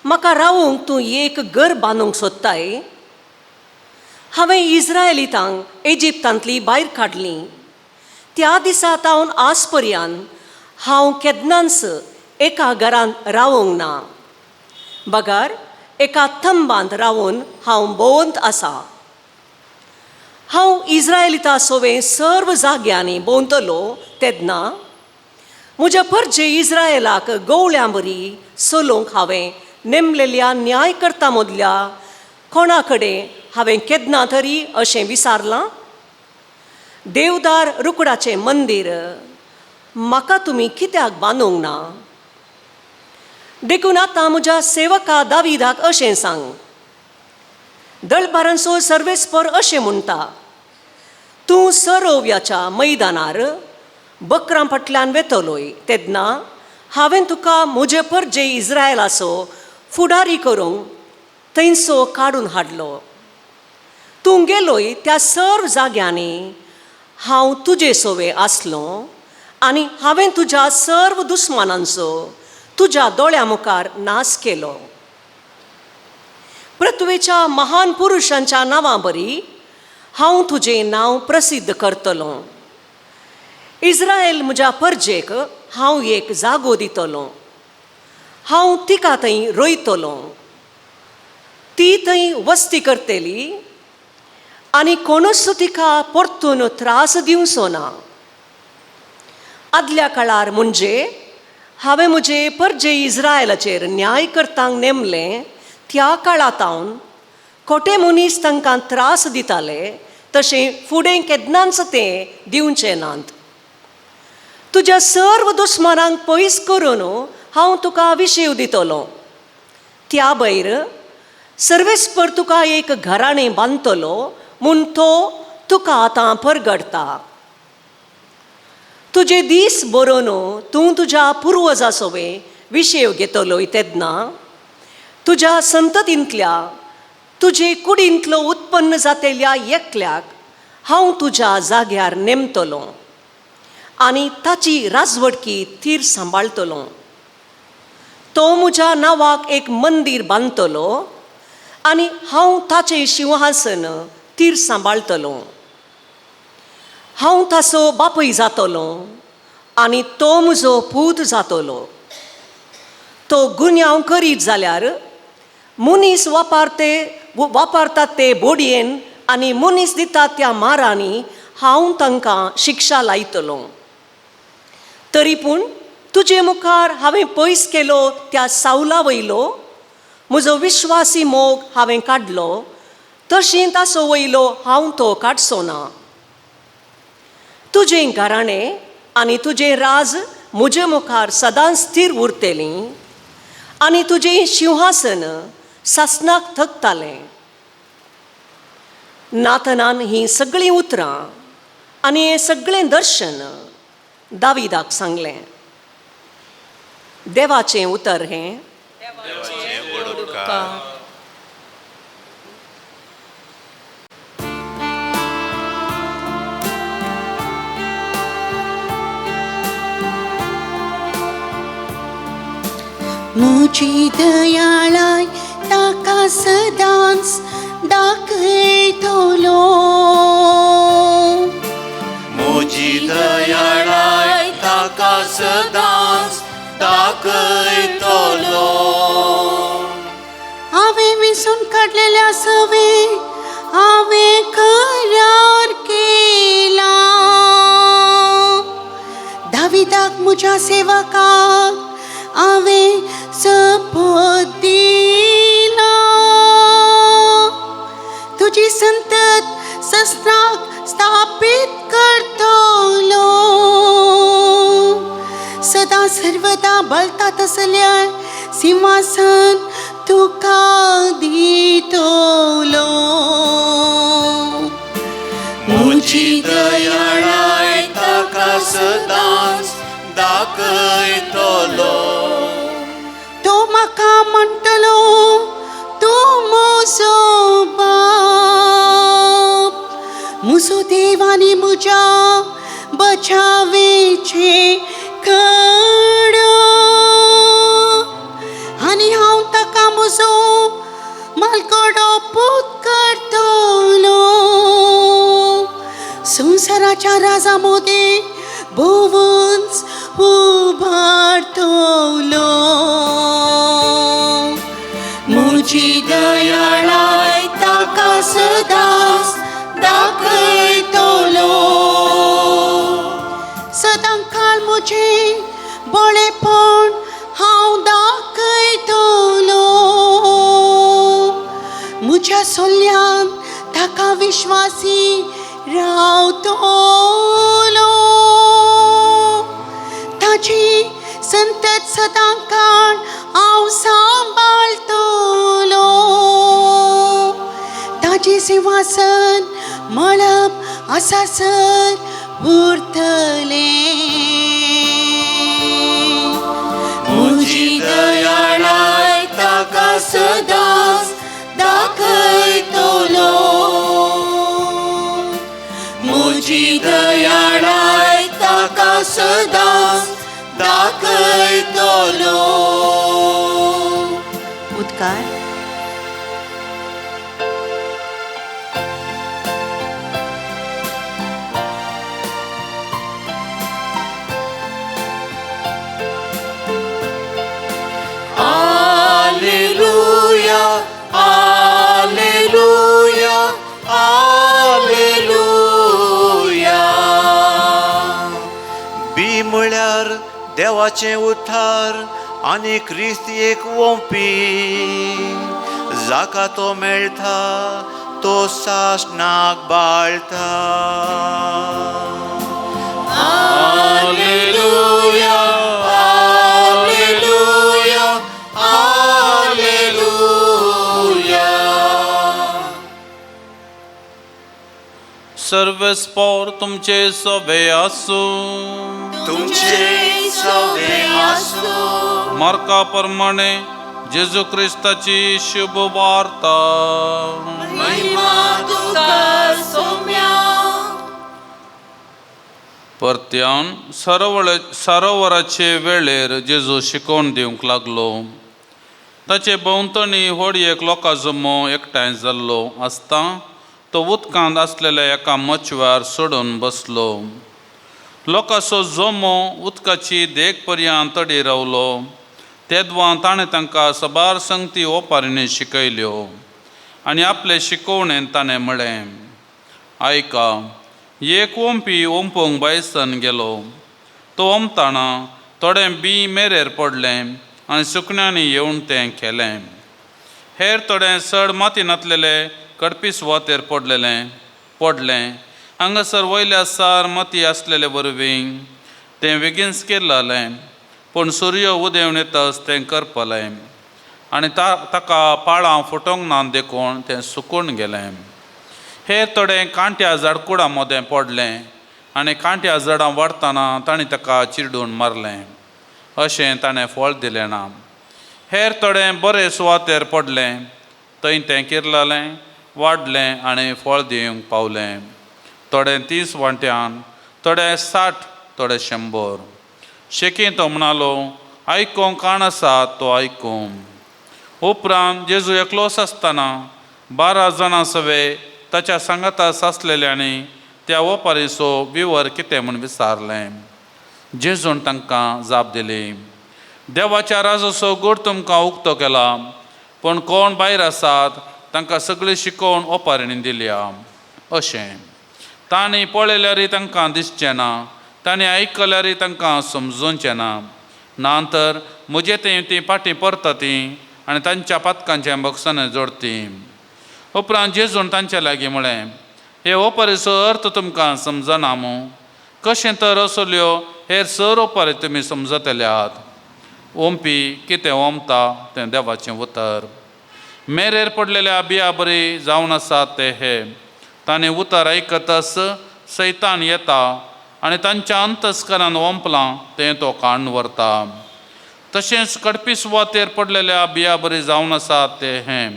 म्हाका रावूंक तूं एक घर बांदूंक सोदताय. हांवें इस्रायलितांक इजिप्तांतली भायर काडली त्या दिसा तावन आज पर्यंत हांव केन्नाच एका घरांत रावूंक ना, बगर एका थंबांत रावून हांव भोंवत आसा. हांव इस्रायलिता सोवे सर्व जाग्यांनी भोंवतलो तेन्ना म्हज्या परजे इस्रायलाक गवळ्यां बरी चलोवंक हांवें नेमलेल्या न्याय करता मदल्या कोणा कडेन हांवें केन्ना तरी अशें विचारलां, देवदार रुकडाचें मंदीर म्हाका तुमी कित्याक बांदूंक ना? देखून आतां म्हज्या सेवका दाविदाक अशें सांग, दळबारांचो सर्वेस्पर अशें म्हणटा, तूं सरोव्याच्या मैदानार बकरां फाटल्यान वेतलोय तेन्ना हांवें तुका म्हजे परजे इस्रायलाचो फुडारी करूंक थंयसो काडून हाडलो. तूं गेलोय त्या सर्व जाग्यांनी हांव तुजे सोवे आसलो आनी हांवें तुज्या सर्व दुस्मानांचो तुज्या दोळ्या मुखार नाश केलो. पृथ्वेच्या महान पुरुशांच्या नांवां बरी हांव तुजें नांव प्रसिद्ध करतलो. इस्रायल म्हज्या परजेक हांव एक जागो दितलो, हांव तिका थंय रोयतलो, ती थंय वस्ती करतली आनी कोणूच तिका परतून त्रास दिवचो ना. आदल्या काळार म्हणजे हांवें म्हजे परजे इस्रायलाचेर न्याय करतांक नेमलें त्या काळांत खोटे मनीस तांकां त्रास दिताले, तशें फुडें केन्नाच ते दिवचे नात. तुज्या सर्व दुस्मानांक पयस करून हांव तुका विशेव दितलो. त्या भायर सर्वेस्पर तुका एक घराणें बांदतलो म्हूण तो तुका आतां परगडटा. तुजे दीस बरोवन तूं तुज्या पुर्वजा सोवे विशेव घेतलोय तेन्ना तुज्या संततींतल्या तुजे कुडींतलो उत्पन्न जातेल्या एकल्याक हांव तुज्या जाग्यार नेमतलो आनी ताची राजवटकी थीर सांबाळटलो. तो म्हज्या नांवाक एक मंदीर बांदतलो आनी हांव ताचें शिंवासन थीर सांबाळटलो. हांव ताचो बापूय जातलो आनी तो म्हजो पूत जातलो. तो गुन्यांव करीत जाल्यार मनीस वापरते वापरतात ते बोडयेन आनी मनीस दितात त्या मारांनी हांव तांकां शिक्षा लायतलो. तरी पूण तुजे मुखार हांवें पयस केलो त्या सावला वयलो म्हजो विश्वासी मोग हांवें काडलो, तशें ताचो वयलो हांव तो काडचो ना. तुजें घराणें आनी तुजें राज म्हजे मुखार सदांच स्थीर उरतलीं आनी तुजें शिंवासन सासणाक थकतालें. नातनान हीं सगळीं उतरां आनी हें सगळें दर्शन दाविदाक सांगलें. देवाचें उतर हें. म्हजी दयाळाय ताका सदांच दाखयतलो. म्हजी दयाळाय ताका सदांच दाखयतलो. हांवें विसून काडलेल्या सवे हांवें करार केला. दाविदाक म्हज्या सेवकाक हांवें सपत दिला. तुजी संतत सस्त्राक स्थापीत करतलो. सदां सर्वदा बलता तसल्या सिंहासन तुका दितलो. म्हजी दयाळाय ताका सदांच दाखयतलो. तो म्हाका म्हणटलो तूं म्हजो बाप, म्हजो देव आनी म्हज्या बचावेचे खड. आनी हांव ताका म्हजो मालकडो पूत करतलो. संवसाराच्या राजा मोदें भोवूच उबारतलो. म्हजी दयाळाय ताका सदांच दाखयतलो. सदां काळ म्हजें बळेपण हांव दाखयतलो. म्हज्या सोल्यान ताका विश्वासी रावतलो. ताची संतत सदां काळ हांव सांबाळतलो. ताचें सिंहासन मळब आसासर उरतलें. म्हजी दयाळाय ताका सदांच दाखयतलो. म्हजी दयाळाय ताका सदांच दाखयतलो. उदकार. Alleluia, Alleluia, Alleluia. बी म्हळ्यार देवाचें उद्धार आनी क्रिस्त एक वोंपी, जाका तो मेळटा तो सासणाक बाळटा. Alleluia, Alleluia, Alleluia. सर्वेस्पोर तुमचे सवे आसूं. तुमचे सवे आसूं. मार्का प्रमाणे जेजू क्रिस्ताची शुभ वार्ता. महिमा तुका सोम्या. परत्यान सरोवराचे वेळेर जेजू शिकोवन दिवंक लागलो. ताचे भोंवतणी व्हड एक लोकां जमो एकठांय जाल्लो आसता तो उदकांत आसलेल्या एका मचव्यार सोडून बसलो. लोकांचो जमो उदकाची देग पर्यंत तडी रावलो. तेदवां ताणें तांकां साबार संगती ओपारींनी शिकयल्यो आनी आपले शिकोवणेन ताणें म्हळें, आयका, एक ओंपी ओंपूंक बायसन गेलो. तो ओंपतना थोडें बी मेरेर पडलें आनी सुकण्यांनी येवन तें केलें. हेर थोडें चड माती नातलेले कडपी सुवातेर पडलेलें पडलें. हांगासर वयल्या सार माती आसलेले वरवीं तें बेगीनच किर्ललें, पूण सुर्य उदेवन येताच तें करपलें आनी ताका पाळां फुटोंक ना देखून तें सुकून गेलें. हेर थोडें कांट्या झाडकुडां मदें पडलें आनी कांट्या झाडां वाडटना तांणी ताका चिरडून मारलें. अशें ताणें फळ दिलें ना. हेर थोडें बरे सुवातेर पडलें, थंय तें किर्ललें, वाडलें आनी फळ दिवंक पावलें. थोडें 30 वांट्यान, थोडें 60, थोडें 100. शेकी तो म्हणालो, आयकोंक कान आसा तो आयकूं. उपरांत जेजू एकलोच आसतना 12 जाणां सवे ताच्या सांगाता सासलेल्यांनी त्या ओपारीचो विवर कितें म्हूण विचारलें. जेजून तांकां जाप दिली, देवाच्या राजाचो गोड तुमकां उक्तो केला, पूण कोण भायर आसात तांकां सगळी शिकोवन ओपारीणी दिल्या. अशें तांणी पळयल्यारय तांकां दिसचें ना, तांणी आयकल्यारय तांकां समजूचें ना. ना तर म्हजे थंय तीं फाटीं परता तीं आनी तांच्या पातकांचें बक्षां जोडती. उपरांत जेजून तांचे लागीं म्हळें, हे ओपारीचो अर्थ तुमकां समजना मूं? कशें तर असल्यो हेर सर ओपारी तुमी समजतल्यात? ओंपी कितें ओंपता तें देवाचें उतर. मेरेर पडलेल्या बिया बरी जावन आसात ते हे, तांणी उतर आयकतच सैतान येता आनी तांच्या अंतस्करान ओंपलां तें तो काडून व्हरता. तशेंच कडपी सुवातेर पडलेल्या बिया बरी जावन आसात ते हे,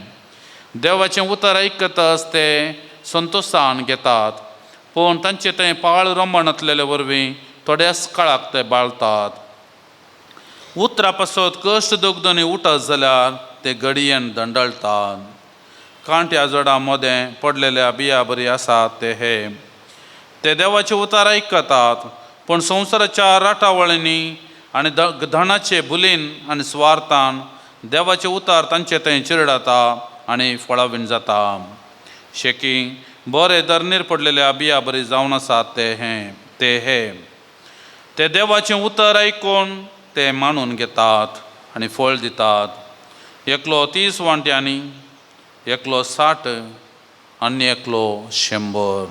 देवाचें उतर आयकतच ते संतोशान घेतात, पूण तांचें तें पाळ रोमणांतलेले वरवीं थोड्याच काळाक ते बाळतात. उतरा पासत कश्ट दोगदनी उठत जाल्यार ते घडयेन दंडळटात. कांट्या जडां मदें पडलेल्या बिया बरी आसात ते हे, ते देवाचें उतर आयकतात, पूण संवसाराच्या राटावळींनी आनी धनाचे बुलीन आनी स्वार्थान देवाचें उतर तांचे थंय चिरडता आनी फळावीण जाता. शेकी बरे धरणीर पडलेल्या बिया बरी जावन आसात ते हे, ते देवाचें उतर आयकून ते मानून घेतात आनी फळ दितात. एकलो 30 वांट्यांनी, एकलो 60 आनी एकलो 100.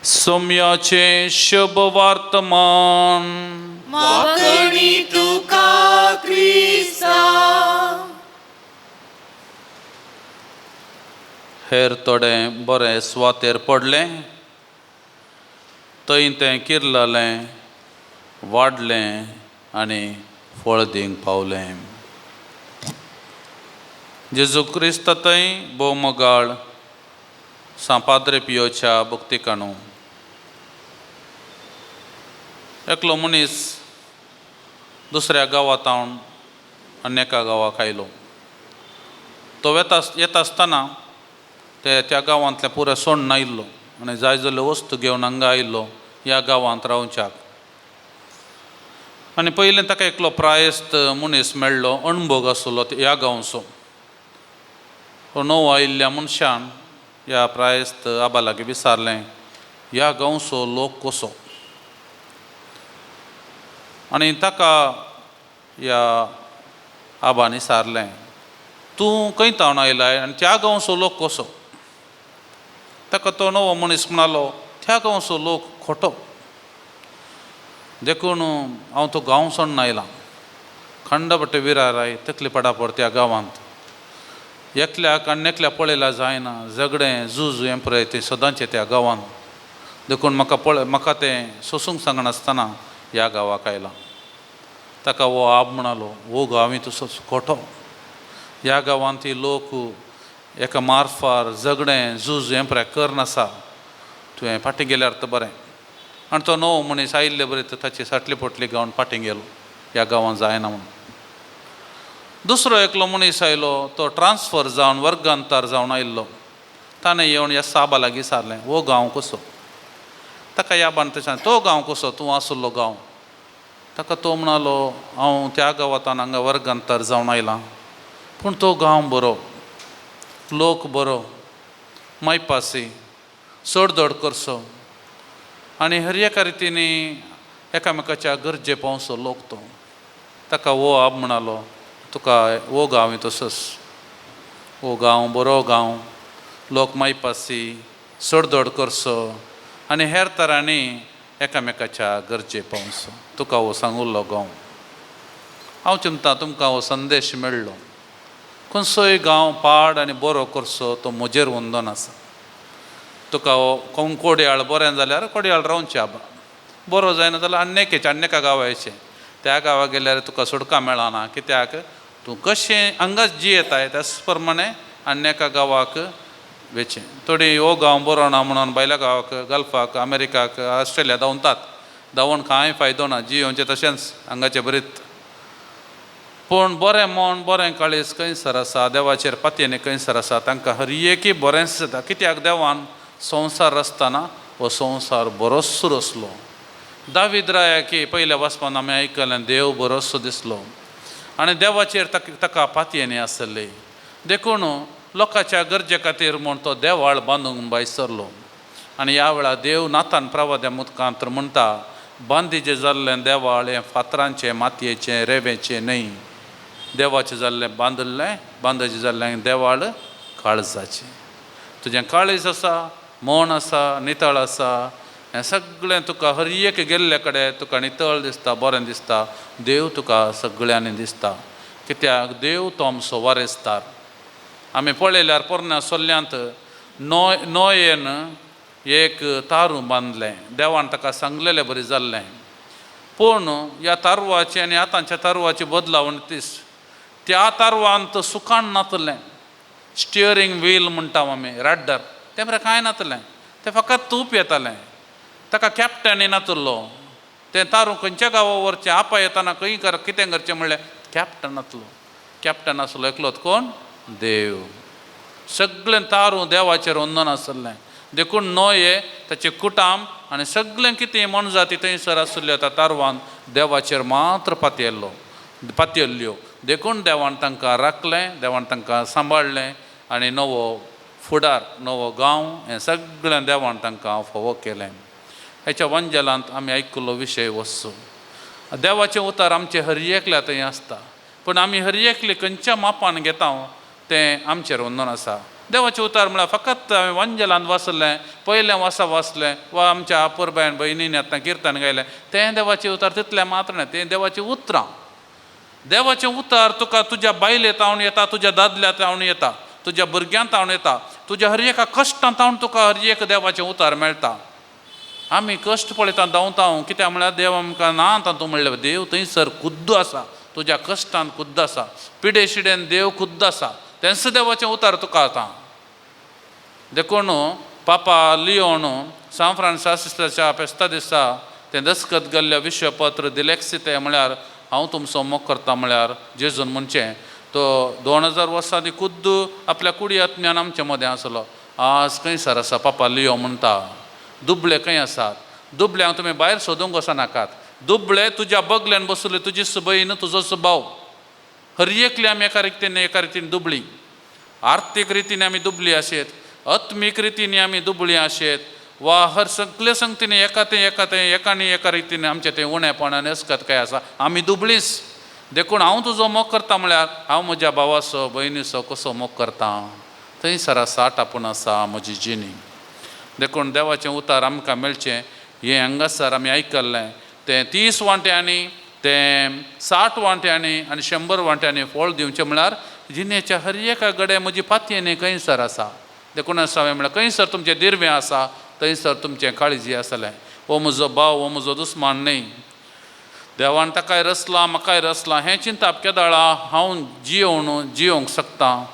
सोम्याचें शुभ वर्तमान. वाकणी तुका क्रिस्ता. हेर थोडें बरें सुवातेर पडलें, थंय तें किर्ललें, वाडलें आनी फळ दिवंक पावलें. जेजू क्रिस्त थंय भोवमोगाळ सांव पाद्रे पियोच्या भक्तिकाणू. एकलो मनीस दुसऱ्या गांवांत आनी एका गांवाक आयलो. तो येता आसतना ते त्या गांवांतलें पुरें सोडून आयिल्लो आनी जाय जाल्ल्यो वस्तू घेवन हांगा आयिल्लो ह्या गांवांत रावच्याक. आनी पयलें ताका एकलो प्रायस्त मनीस मेळ्ळो, अणभोग आसलो ह्या गांवचो. तो नवो आयिल्ल्या मनशान ह्या प्रायस्त आबा लागीं विचारलें, ह्या गांवचो लोक कसो? आनी ताका ह्या आबान विचारलें, तूं खंय तावन आयलाय आनी त्या गांवचो लोक कसो? ताका तो नवो मनीस म्हणालो, त्या गांवचो लोक खोटो, देखून हांव तो गांव सोडून आयलां. खंडपट्टे विराराय तकली पडापड त्या गांवांत एकल्याक आनी एकल्या पळयल्यार जायना, झगडें झूज हें पळय तें सदांचें त्या गांवांत, देखून म्हाका पळय म्हाका तें सोसूंक सांगनासतना ह्या गांवाक आयलां. ताका हो आब म्हणालो, हो गांव तसोच खोटो, ह्या गांवांत ती लोक एका मारफार झगडें झूज हें पळय करनासा, तुवें फाटीं गेल्यार तर बरें. आनी तो नवो मनीस आयिल्ले बरें तर ताची साटली पोटली घेवन फाटीं गेलो, ह्या गांवांत जायना म्हणून. दुसरो एकलो मनीस आयलो, तो ट्रान्सफर जावन वर्गांतर जावन आयिल्लो. ताणें येवन ह्या साबा लागीं सारलें, हो गांव कसो? ताका ह्या बान तशें, तो गांव कसो तूं आसलो गांव? ताका तो म्हणालो हांव त्या गांवांतान हांगा वर्गांतर जावन आयलां, पूण तो गांव बरो, लोक बरो, मायपासी, चडदोड करचो आनी हर एका रितीनी एकामेकाच्या गरजे पावसो लोक तो. ताका हो आब म्हणालो तुका हो गांव तसोच, हो गांव बरो गांव, लोक मायपासी, चडदोड करचो आनी हेर तरांनी एकामेकाच्या गरजे पावसो, तुका हो सांगुल्लो गांव. हांव चिंता तुमकां हो संदेश मेळ्ळो. खंयचोय गांव पाड आनी बरो करचो तो म्हजेर वंदन आसा. तुका हो कोण कोडयाळ बरें जाल्यार कोडयाळ रावचें आबा, बरो जायना जाल्यार आन्नेकेचें आन्नेका गांवाचें, त्या गांवाक गेल्यार तुका सुटका मेळना, कित्याक तूं कशें हांगाच जियेताय त्याच प्रमाणे आन्नेका गांवाक वेचें. थोडीं हो गांव बरो ना म्हणून भायल्या गांवाक गल्फाक अमेरिकाक ऑस्ट्रेलिया धांवतात, धांवून कांय फायदो ना, जियोवचें तशेंच हांगाचें बरीत. पूण बरें मन बरें काळीज खंयसर आसा, देवाचेर पातयेन खंयसर आसा, तांकां हर एकी बरेंच जाता. कित्याक देवान संवसार रचतना हो संवसार बरोच रचलो. दावीद रायाकी पयल्या वाचपान आमी आयकलें देव बरोचसो दिसलो आनी देवाचेर ताका पातयेन आसली, देखून लोकांच्या गरजे खातीर म्हूण तो देवाळ बांदूंक भायर सरलो. आनी ह्या वेळार देव नातान प्रवाद्या मुखांत म्हणटा, बांदीचें जाल्लें देवाळ हें फातरांचें मातयेचें रेवेचें न्हय, देवाचें जाल्लें बांदिल्लें बांदाचें जाल्लें देवाळ काळजाचें. तुजें काळीज आसा, मन आसा, नितळ आसा, हें सगळें तुका हर एक गेल्ले कडेन तुका नितळ दिसता, बरें दिसता, देव तुका सगळ्यांनी दिसता. कित्याक देव तो आमचो वारेसदार. आमी पळयल्यार पोरण्या सोल्ल्यांत नोयेन एक तारूं बांदलें, देवान ताका सांगलेलें बरी जाल्लें, पूण ह्या तारवाचें आनी आतांच्या तारवाची बदलावण तीस, त्या तारवांत सुकान नातलें, स्टियरींग व्हील म्हणटा आमी, रड्डर, तें बरें कांय नातलें, तें फकत तूप येतालें, ताका कॅप्टन नातलो, तें तारूं खंयच्या गांवा व्हरचें, आपा येताना खंय कितें करचें म्हणलें कॅप्टन नातलो. कॅप्टन आसलो एकलोच कोण? देव. सगळें तारूं देवाचेर वंदन आसलें, देखून नोये ताचें कुटाम आनी सगळें कितें मनजाती थंयसर आशिल्ल्यो त्या तारवान देवाचेर मात्र पातयल्ल्यो, देखून देवान तांकां राखलें, देवान तांकां सांबाळ्ळें आनी नवो फुडार नवो गांव हें सगळें देवान तांकां फावो केलें. हेच्या वंजलांत आमी आयकुल्लो विशय वचचो. देवाचें उतार आमचें हर एकल्या थंय आसता, पूण आमी हर एकले खंयच्या मापान घेता तें आमचेर वंदन आसा. देवाचें उतार म्हळ्यार फकत हांवें वंजलांत वाचलें, पयलें वासा वाचलें वा आमच्या आपुरबायन भयणीन आतां किर्तन गायलें, तें देवाचें उतार तितलें मात्र न्हय, तें देवाचीं उतरां. देवाचें उतार तुका तुज्या बायले तावन येता, तुज्या दादल्या तावन येता, तुज्या भुरग्यां तावन येता, तुज्या हर एका कश्टां तावन तुका हर एक देवाचें उतार मेळटा. आमी कश्ट पळयता धांवता, कित्याक म्हळ्यार देव आमकां ना तातूंत म्हणलें देव थंयसर खुद्द आसा, तुज्या कश्टान खुद्द आसा, पिडे शिडेन देव खुद्द आसा, तेंच देवाचें उतार तुका आतां. देखून पापा लियोन सांत फ्रांसिसाच्या फेस्ता दिसा तें दस्खत गेल्लें विश्वपत्र दिलेक्सिते म्हळ्यार हांव तुमचो मोग करता म्हळ्यार जेजून म्हणचें तो 2000 वर्सां आदी खुद्द आपल्या कुडी आत्म्यान आमचे मदें आसलो. आज खंयसर आसा पापा लियो म्हणटा, दुबळे खंय आसात, दुबळ्यांक तुमी भायर सोदूंक वचनाकात, दुबळे तुज्या बगल्यान बसले तुजीच भयण तुजोच भाव. हर एकली आमी एका रितीन एका रितीन दुबळी, आर्थीक रितीन आमी दुबळी आशेत, आत्मीक रितीन आमी दुबळी आशेत, वा हर सगळे संगतीन एका तें एका तें एकानी एका रितीन आमचें तें उणेपण आनी अस्कत काय आसा, आमी दुबळीच. देखून हांव तुजो मोग करता म्हळ्यार हांव म्हज्या भावाचो भयणीचो कसो मोग करता, थंयसर आसा आपूण आसा म्हजी जिणी. देखून देवाचें उतार आमकां मेळचें हें हांगासर आमी आयकल्लें, तें 30 वांट्यांनी, तें 60 वांट्यांनी आनी 100 वांट्यांनी फळ दिवचें म्हळ्यार जिणेच्या हर एका गडे म्हजी पातयेनी खंयसर आसा. देखून आसा हांवें म्हळ्यार खंयसर तुमचें दिर्वें आसा थंयसर तुमचें काळजी आसलें. हो म्हजो भाव, हो म्हजो दुस्मान न्हय, देवान ताकाय रचला म्हाकाय रचला, हें चिंताप केदाळा हांव जियोवन जियोवंक शकता,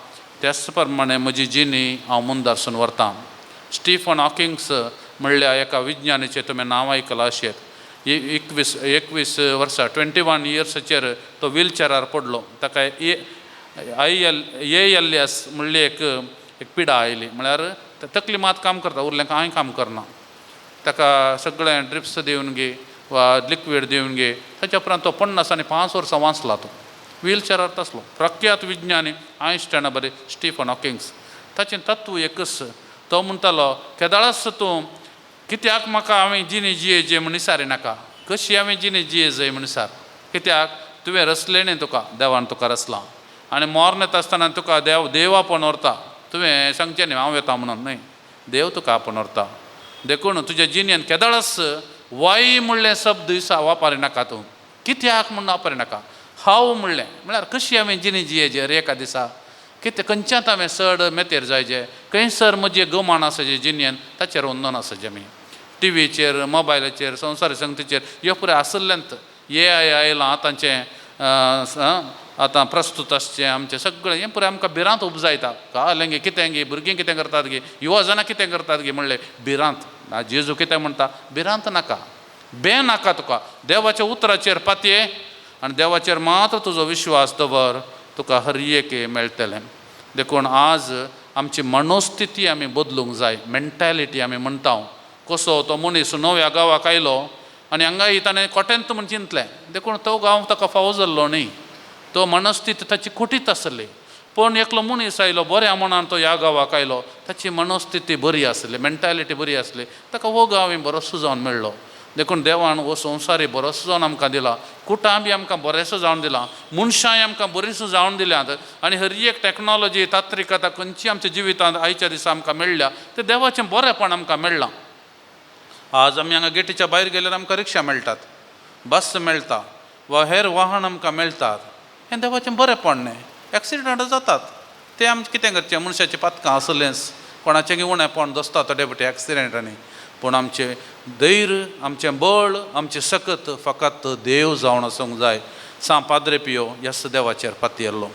त्याच प्रमाणे म्हजी जिणी हांव मुंदारसून व्हरतां. स्टीफन हॉकिंग्स म्हणल्या एका विज्ञानीचें तुमी नांव आयकलां अशें, 21 वर्सां 21 इयर्साचेर तो व्हीलचेरार पडलो, ताका ALS म्हणली एक पिडा आयली, म्हळ्यार तकली मात काम करता, उरलें कांय काम करना, ताका सगळें ड्रिप्स दिवन गे वा लिक्वीड दिवन घे. ताच्या उपरांत तो 50 आनी 5 वर्सां वाचला, तो व्हीलचेरार आसलो. प्रख्यात विज्ञानी आयन्स्टायना बरे स्टीफन हॉकिंग्स, ताचें तत्व एकच. तो म्हणटालो केदाळाच तूं कित्याक म्हाका हांवें जिणे जिये जे म्हण विचारी नाका, कशी हांवें जिणे जिये जाय म्हण विचार. कित्याक तुवें रचलें न्ही, तुका देवान तुका रचलां आनी मरण येता आसतना तुका देव देव आपोवन व्हरता. तुवें सांगचें न्ही हांव येता म्हणून, न्हय, देव तुका आपोवन व्हरता. देखून तुज्या जिणेन केदाळच वाय म्हणलें शब्द वापरी नाका तूं, कित्याक म्हूण वापरी नाका. हांव म्हणलें म्हळ्यार कशी हांवें जिणे जियेचे हर एका दिसा, कितें खंयच्यात हांवें चड मेतेर जायचे, खंयसर म्हजें गमान आसाचें जिणेन ताचेर वंदन आसाचें. आमी टिवीचेर, मोबायलाचेर, संवसारी संगतीचेर ह्यो पुराय आसलेंत. ए I आयलां आतांचें, आतां प्रस्तूत आसचें आमचें सगळें हें पुराय आमकां भिरांत उपजायता. कालें गे कितें गे, भुरगीं कितें करतात गे, युवा जाणां कितें करतात गे म्हणलें भिरांत. जेजू कितें म्हणटा, भिरांत नाका, बे नाका तुका, देवाच्या उतराचेर पातये आनी देवाचेर मात्र तुजो विश्वास दवर, तुका हर एक मेळटलें. देखून आज आमची मनोस्थिती आमी बदलूंक जाय, मेंटालिटी आमी म्हणटा. कसो तो मनीस नव्या गांवाक आयलो आनी हांगा ताणें कोटेंत म्हूण चिंतलें, देखून तो गांव ताका फावो जाल्लो न्ही, तो मनस्थिती ताची खोटीच आसली. पूण एकलो मनीस आयलो बऱ्या मनान, तो ह्या गांवाक आयलो, ताची मनस्थिती बरी आसली, मेंटालिटी बरी आसली, ताका हो गांव बरोसो जावन मेळ्ळो. देखून देवान हो संवसारी बरोसो जावन आमकां दिला, कुटां बी आमकां बरेंसो जावन दिलां, मनशांय आमकां बरींसो जावन दिल्यांत आनी हर एक टॅक्नोलॉजी, तांत्रिकता खंयची आमच्या जिवितांत आयच्या दिसा आमकां मेळ्ळ्या तें देवाचें बरेंपण आमकां मेळ्ळां. आज आमी हांगा गेटीच्या भायर गेल्यार आमकां रिक्षा मेळटात, बस मेळटा वा हेर वाहन आमकां मेळटात, हें देवाचें बरेंपण न्हय. एक्सिडंट जातात ते आमचें कितें करचें, मनशाचीं पातकां आसलेंच, कोणाचें उणेपण दसता थोडे फावटी एक्सिडंटांनी. पूण आमचें धैर्य, आमचें बळ, आमचें सकत फकत देव जावन आसूंक जाय. सांव पाद्रे पियो ह्याच देवाचेर पातयेल्लो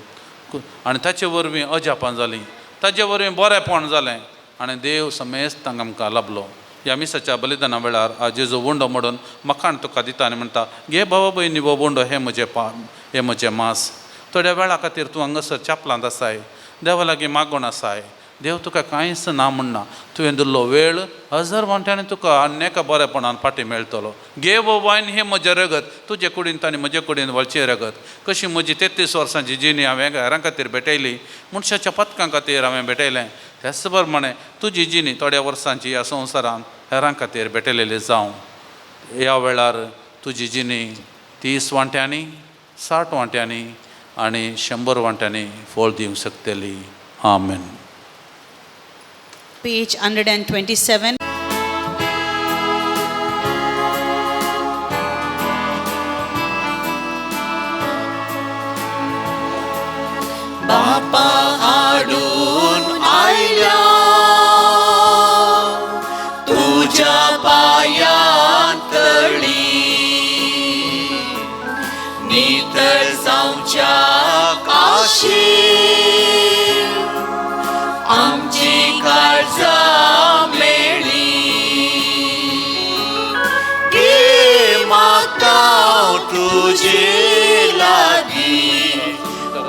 आनी ताचे वरवीं अजापां जालीं, ताचे वरवीं बरेंपण जालें आनी देव समेस्तांक आमकां लाबलो. ह्या मिसाच्या बलिदाना वेळार आज जेजू उंडो मोडून मखाण तुका दिता आनी म्हणटा, घे भावा भयणी हो उंडो, हें म्हजें हें म्हजें मांस. थोड्या वेळा खातीर तूं हांगासर चपलांत आसाय, देवा लागीं मागून आसाय, देव तुका कांयच ना म्हणना. तुवें दिल्लो वेळ हजार वांट्यांनी तुका आन्येका बरेपणान फाटीं मेळटलो. घे वो वायन, हें म्हजें रगत, तुजे कुडीन आनी म्हजे कुडीन वळचें रगत. कशी म्हजी 33 वर्सांची जिणी हांवें हेरां खातीर भेटयली, मनशाच्या पथकां खातीर हांवें भेटयलें, त्याच प्रमाणे तुजी जिणी थोड्या वर्सांची ह्या संवसारान हेरां खातीर भेटयलेली जावं. ह्या वेळार तुजी जिणी 30 वांट्यांनी, 60 वांट्यांनी आनी 100 वांट्यांनी फळ दिवंक शकतली. आमेन. Page 127. बापा हाडून आयल्या तुज्या पांयां तळी, नितळ जावच्या काशी आमची काळजां मेळ्ळी. घे म्हाका तुजे लागीं,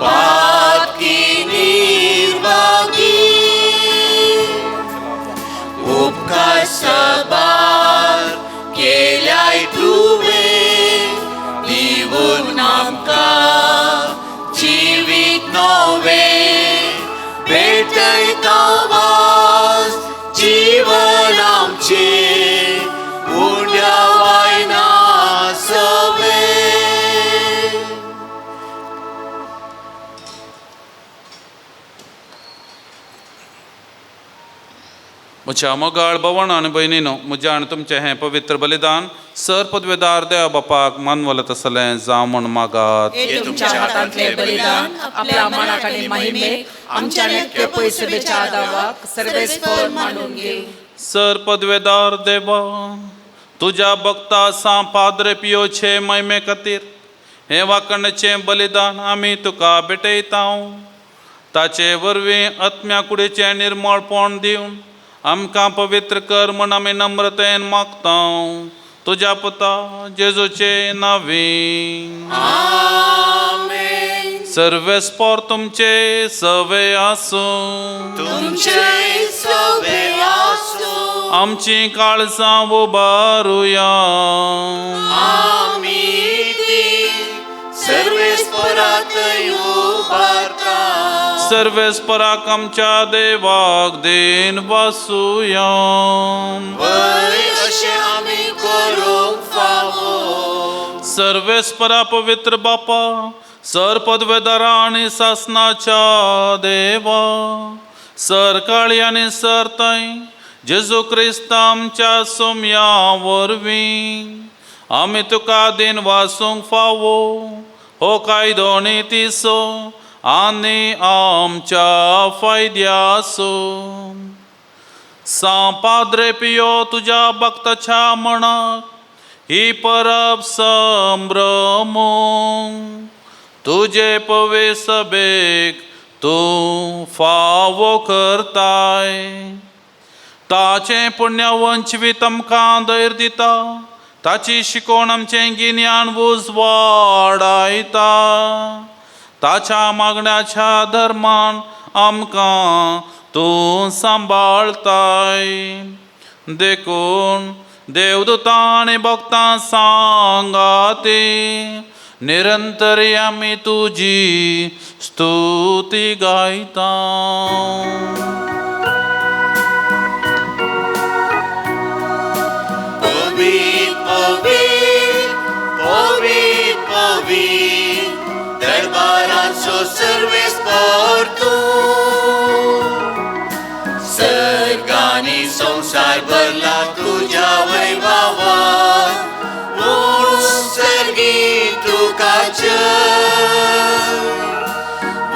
पातकी निर्भागी, उपकार सबार केल्याय तुवें, दिवन आमकां जिवीत नवें, भेटयता वास जीवन आमचें, उंड्या वायना सवें. म्हज्या मोगाळ भवण आनी भयणीनो, म्हज्या आनी तुमचें हें पवित्र बलिदान सर पदवेदार देवा बापाक मानवलत आसलें जावं म्हूण मागात. हे तुमच्या हातांतले बलिदान आपल्या मनाक आनी महिमेक आमच्या नित्य पयसुबेच्या आदावाक सर्वेस्पर मांडून घेवं. सर पदवेदार देवा, तुज्या भक्ता सां पाद्रे पियोचे महिमे खातीर हें वाकणचें बलिदान आमी तुका भेटयता. ताचे वरवीं आत्म्या कुडीचें निर्मळपण दिवन आमकां पवित्र कर म्हूण आमी नम्रतेन मागता, तुज्या पुता जेजूचे नांवी. आमेन. सर्वेस्पोर तुमचे सवे आसूं. तुमचे सवे आसूं. आमची काळजां उबारुया. आमी ती सर्वेस्परात उबारता. सर्वेस्पराक आमच्या देवाक देन वासुया. वय अशें आमी करूंक फावो. सर्वेस्परा पवित्र बापा, सर पदवेदारा आनी सासनाच्या देवा, सर काळी आनी सर ताई जेजू क्रिस्त आमच्या सोम्या वरवीं आमी तुका दिन वासूंक फावो हो कायदो नितीचो आनी आमच्या फायद्याचो. सां पाद्रे पियो तुज्या भक्ताच्या मनाक ही परब संभ्रमूंक तुजे पवे सभेक तूं फावो करताय. ताचें पुण्यवंचवीत आमकां धैर्य दिता, ताची शिकवण आमचें गिन्यान उजवाडायता, ताच्या मागण्याच्या धर्मान आमकां तूं सांबाळताय. देखून देवदूतां आनी भक्तां सांगाती निरंतर आमी तुजी स्तुती गायता. पवीत पवीत पवीत पवीत दरबाराचो सर्वेस्पर तूं. सर्गांनी संवसार भरला तुज्या वैभवान, उत्सर्गी तुका जय,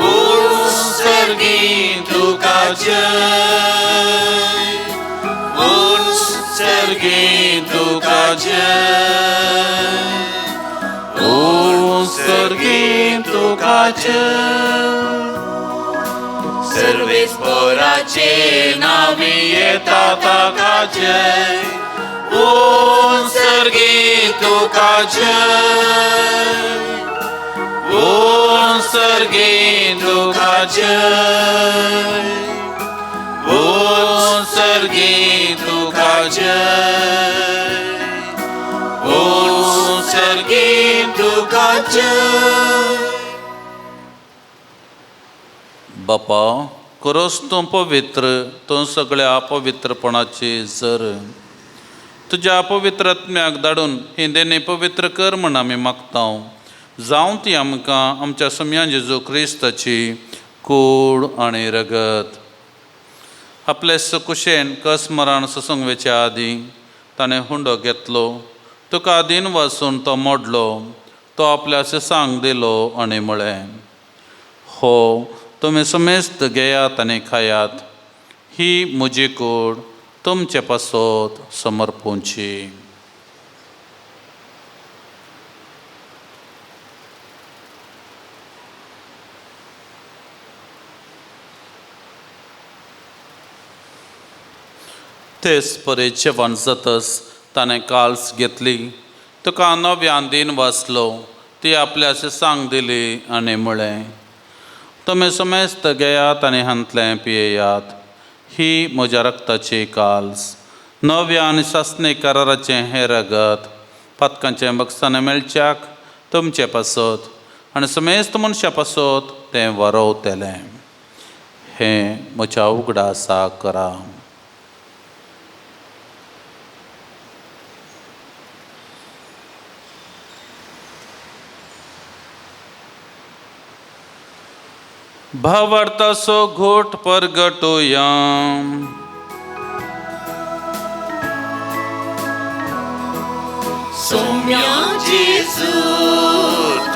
उत्सर्गी तुका जय, उत्सर्गी तुका जय, उत्सर्गी तुका जय. सर्वेस्पराचे नावी येता ताका जय, उत्सर्गी तुका जय, उत्सर्गी तुका जय, उत्सर्गी तुका जय, उत्सर्गी तुका जय. बापा खरोच तूं पवित्र, तूं सगळ्या पवित्रपणाची जर तुज्या पवित्र आत्म्याक धाडून ही देणी पवित्र कर म्हण आमी मागता. जावं ती आमकां आमच्या सम्या जेजू क्रिस्ताची कूड आनी रगत. आपले सकुशेन कस मरण सोसूंक वेच्या आदीं ताणें हुंडो घेतलो, तुका दिन वासून तो मोडलो, तो आपल्या सांग दिलो आनी म्हळें, हो तुमी समेस्त घेयात आनी खायात, ही म्हजी कूड तुमचे पासत समर्पूंची. तेच परे जेवण जातच ताणें काल्स घेतली, तुका नव्यान दिन वाचलो, ती आपल्या सांग दिली आनी म्हळें, तुमी समेस्त घेयात आनी हांतलें पियेयात, ही म्हज्या रक्ताची काल्स, नव्या आनी सासणी कराराचें हें रगत पातकांचें बक्षां मेळच्याक तुमचे पासत आनी समेस्त मनशां पासत तें वरोवतलें. हें म्हज्या उगडासा करा. भावार्थाचो घोट परगटोया. सोम्या जेजू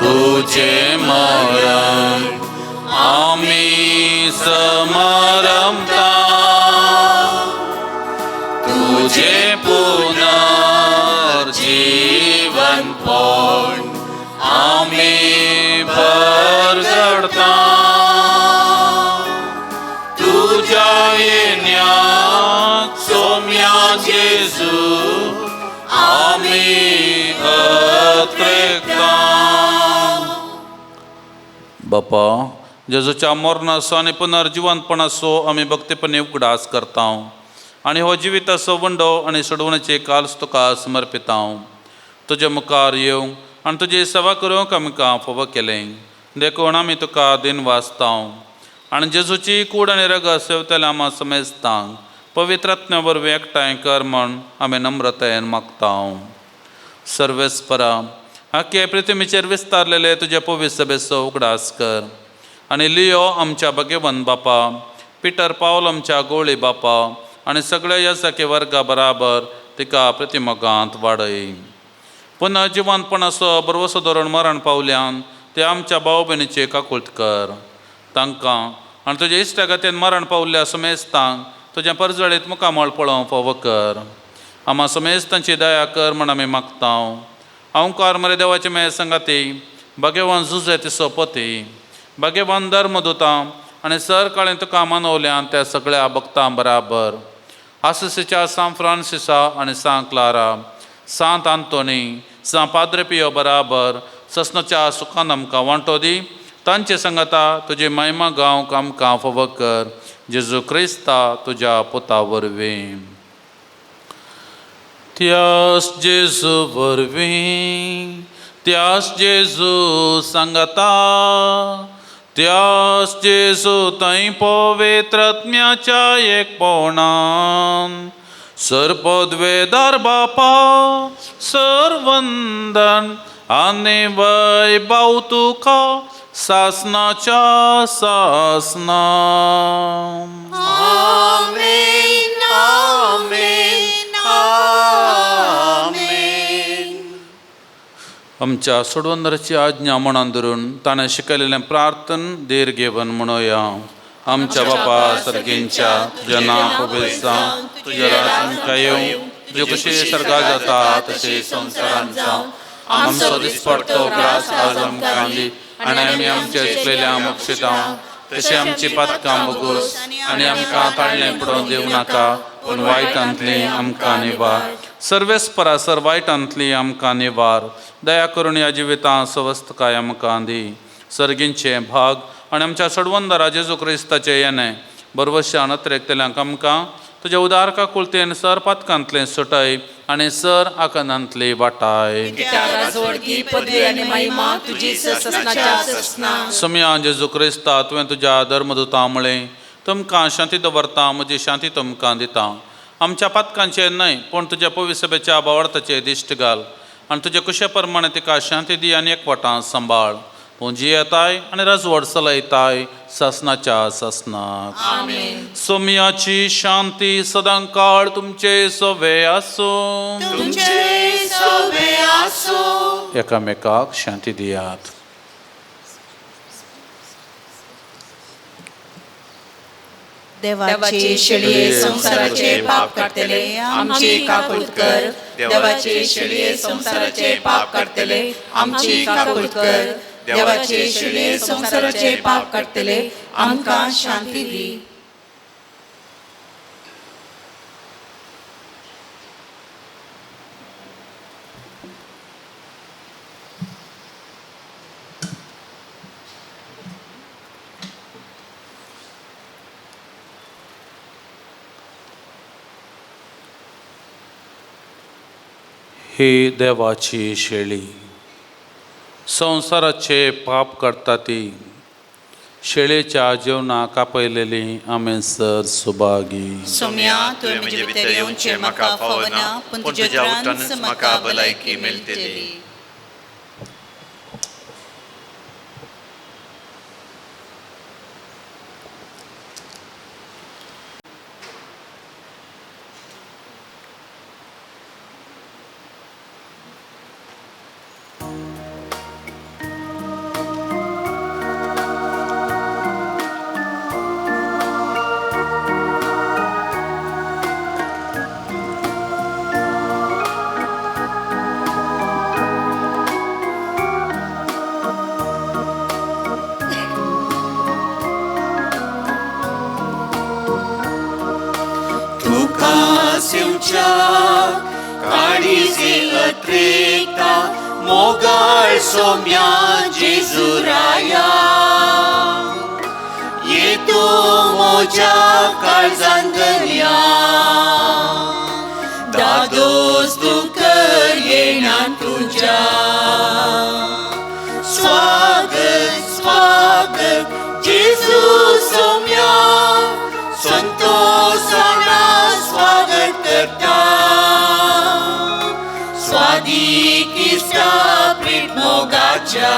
तुझे मरण आमी समारंभता, तुझे पुनर्जीवन पण आमी परगडता, तुझ्या येण्याक सोम्या जेजू आमी अत्रेकता. बापा जेजूच्या मरणाचो आनी पुनर्जिवंतपणाचो आमी भक्तीपणी उगडास करता. आनी हो जिविताचो वंडो आनी सोडवण्याचे काल्स तुका समर्पिता. तुज्या मुखार येवंक आनी तुजी सेवा करूंक आमकां फावो केलें देखून आमी तुका दिन वाचता. आनी जेजूची कूड आनी रगत सेवतल्या आमा समेस्तांक पवित्र आत्म्या वरवीं एकठांय कर म्हण आमी नम्रतायेन मागता. सर्वेस्परा आख्खे पृथ्वीचेर विस्तारलेले तुज्या पवित्र सभेचो उगडास कर आनी लियो आमच्या भगेवन बापा, पिटर पावल आमच्या गोळी बापा आनी सगळ्या याजकी वर्गा बराबर तिका प्रतिमोगांत वाडय. पुनः जिवंतपणाचो बरवसो धरून मरण पावल्यान ते आमच्या भाव भयणीचे काकूळत कर. तांकां आनी तुज्या इश्टागतीन मरण पावल्ल्या समेस्तांक तुज्या परजळीत मुखामळ पळोवंक फावो कर. आमा समेस्तांची दया कर म्हण आमी मागता. अंकार मरे देवाचे मे संगाती भगवान जुजे तिसो पती भगवान धर्मदुतां आनी सर काळें तुका मानवल्यान त्या सगळ्या भक्तां बराबर आसिसीच्या सांत फ्रांसिसा आनी सांत क्लारा, सांत आंतोनी, सांत पाद्रे पियो बराबर ससनाच्या सुखान आमकां वांटो दी. तांचे संगता तुजी महिमा गावंक आमकां फावो कर. जेजू क्रिस्ता तुज्या पुता वरवीं. त्यास जेजू वरवीं, त्यास जेजू सांगता, त्यास जेजू थंय पवित्र आत्म्याच्या एकपणान सर्पद्वेदार बापा सरवंदन आनी वैभव तुका सासनाच्या सासना. आमेन, आमेन, आमेन. आमच्या सोडवंदराची आज्ञा मनान धरून ताणें शिकयलेलें प्रार्थन धीर घेवन म्हणोया. आमच्या बापा सर्गींच्या, तुज्या नांव पवित्र जावं, तुज्या राज आमकां येवं, तुजे कशी सर्गात जाता तशें संवसारांत जावं. आमचो दिसपडतो ग्रास आज आमकां दी आनी आमी आमचे चुकलेल्या बक्षिता तशें आमची पातकां बोगोस आनी आमकां ताळणें पडोवंक दिवं नाका, पूण वायटांतली आमकां निवार. सर्वेस्परा सर वायटांतली आमकां निवार. दया करून ह्या जिवितांत सवस्तकाय आमकां दी. सर्गींचे भाग आनी आमच्या सडवंदरा जेजू क्रिस्ताचें येणें बरवश्यान अत्रेकतल्यांक आमकां तुज्या उदारका कुलतेन सर पातकांतलें सुटय आनी सर आकांतांतली वाटाय. सम्या जेजू क्रिस्ता तुवें तुज्या धर्मदुतां म्हळें, तुमकां शांती दवरता, म्हजी शांती तुमकां दिता. आमच्या पातकांचेर न्हय पूण तुज्या पवित्र सभेच्या भावार्थाचेर दिश्ट घाल आनी तुज्या कुशे प्रमाणे तिका शांती दी आनी एकवटां सांबाळ. पूण जियेताय आनी राजवट चलयताय सासनाच्या सासनाक. सोम्याची शांती सदां काळ तुमचे सोवे आसूं. तुमचे सोवे आसूं. एकामेकाक शांती दियात. देवाचे शेळये संवसाराचे पाप काडटले आमची काकूळ कर. देवाचे शेळये संवसाराचे पाप काडटले आमची काकूळ कर. देवाचे शेळये संवसाराचे पाप काडटले आमकां शांती दी. ही देवाची शेळी संवसाराचे पाप करता ती शेळेच्या जेवणाक आपयलेली आमी सर सुभागी. सोम्या तुवें म्हजे भितर येवचें म्हाका फावना, पूण तुज्या उतरानच म्हाका भलायकी मेळटली. मोगाळ सोम्या जेजुराया, ये तूं म्हज्या काळजान धन्या दादोस तूं कर येणा तुज्या स्वागत स्वागत जेजू सोम्या संतोषाना स्वागत करता स्वादीक इश्टा प्रीत मोगाच्या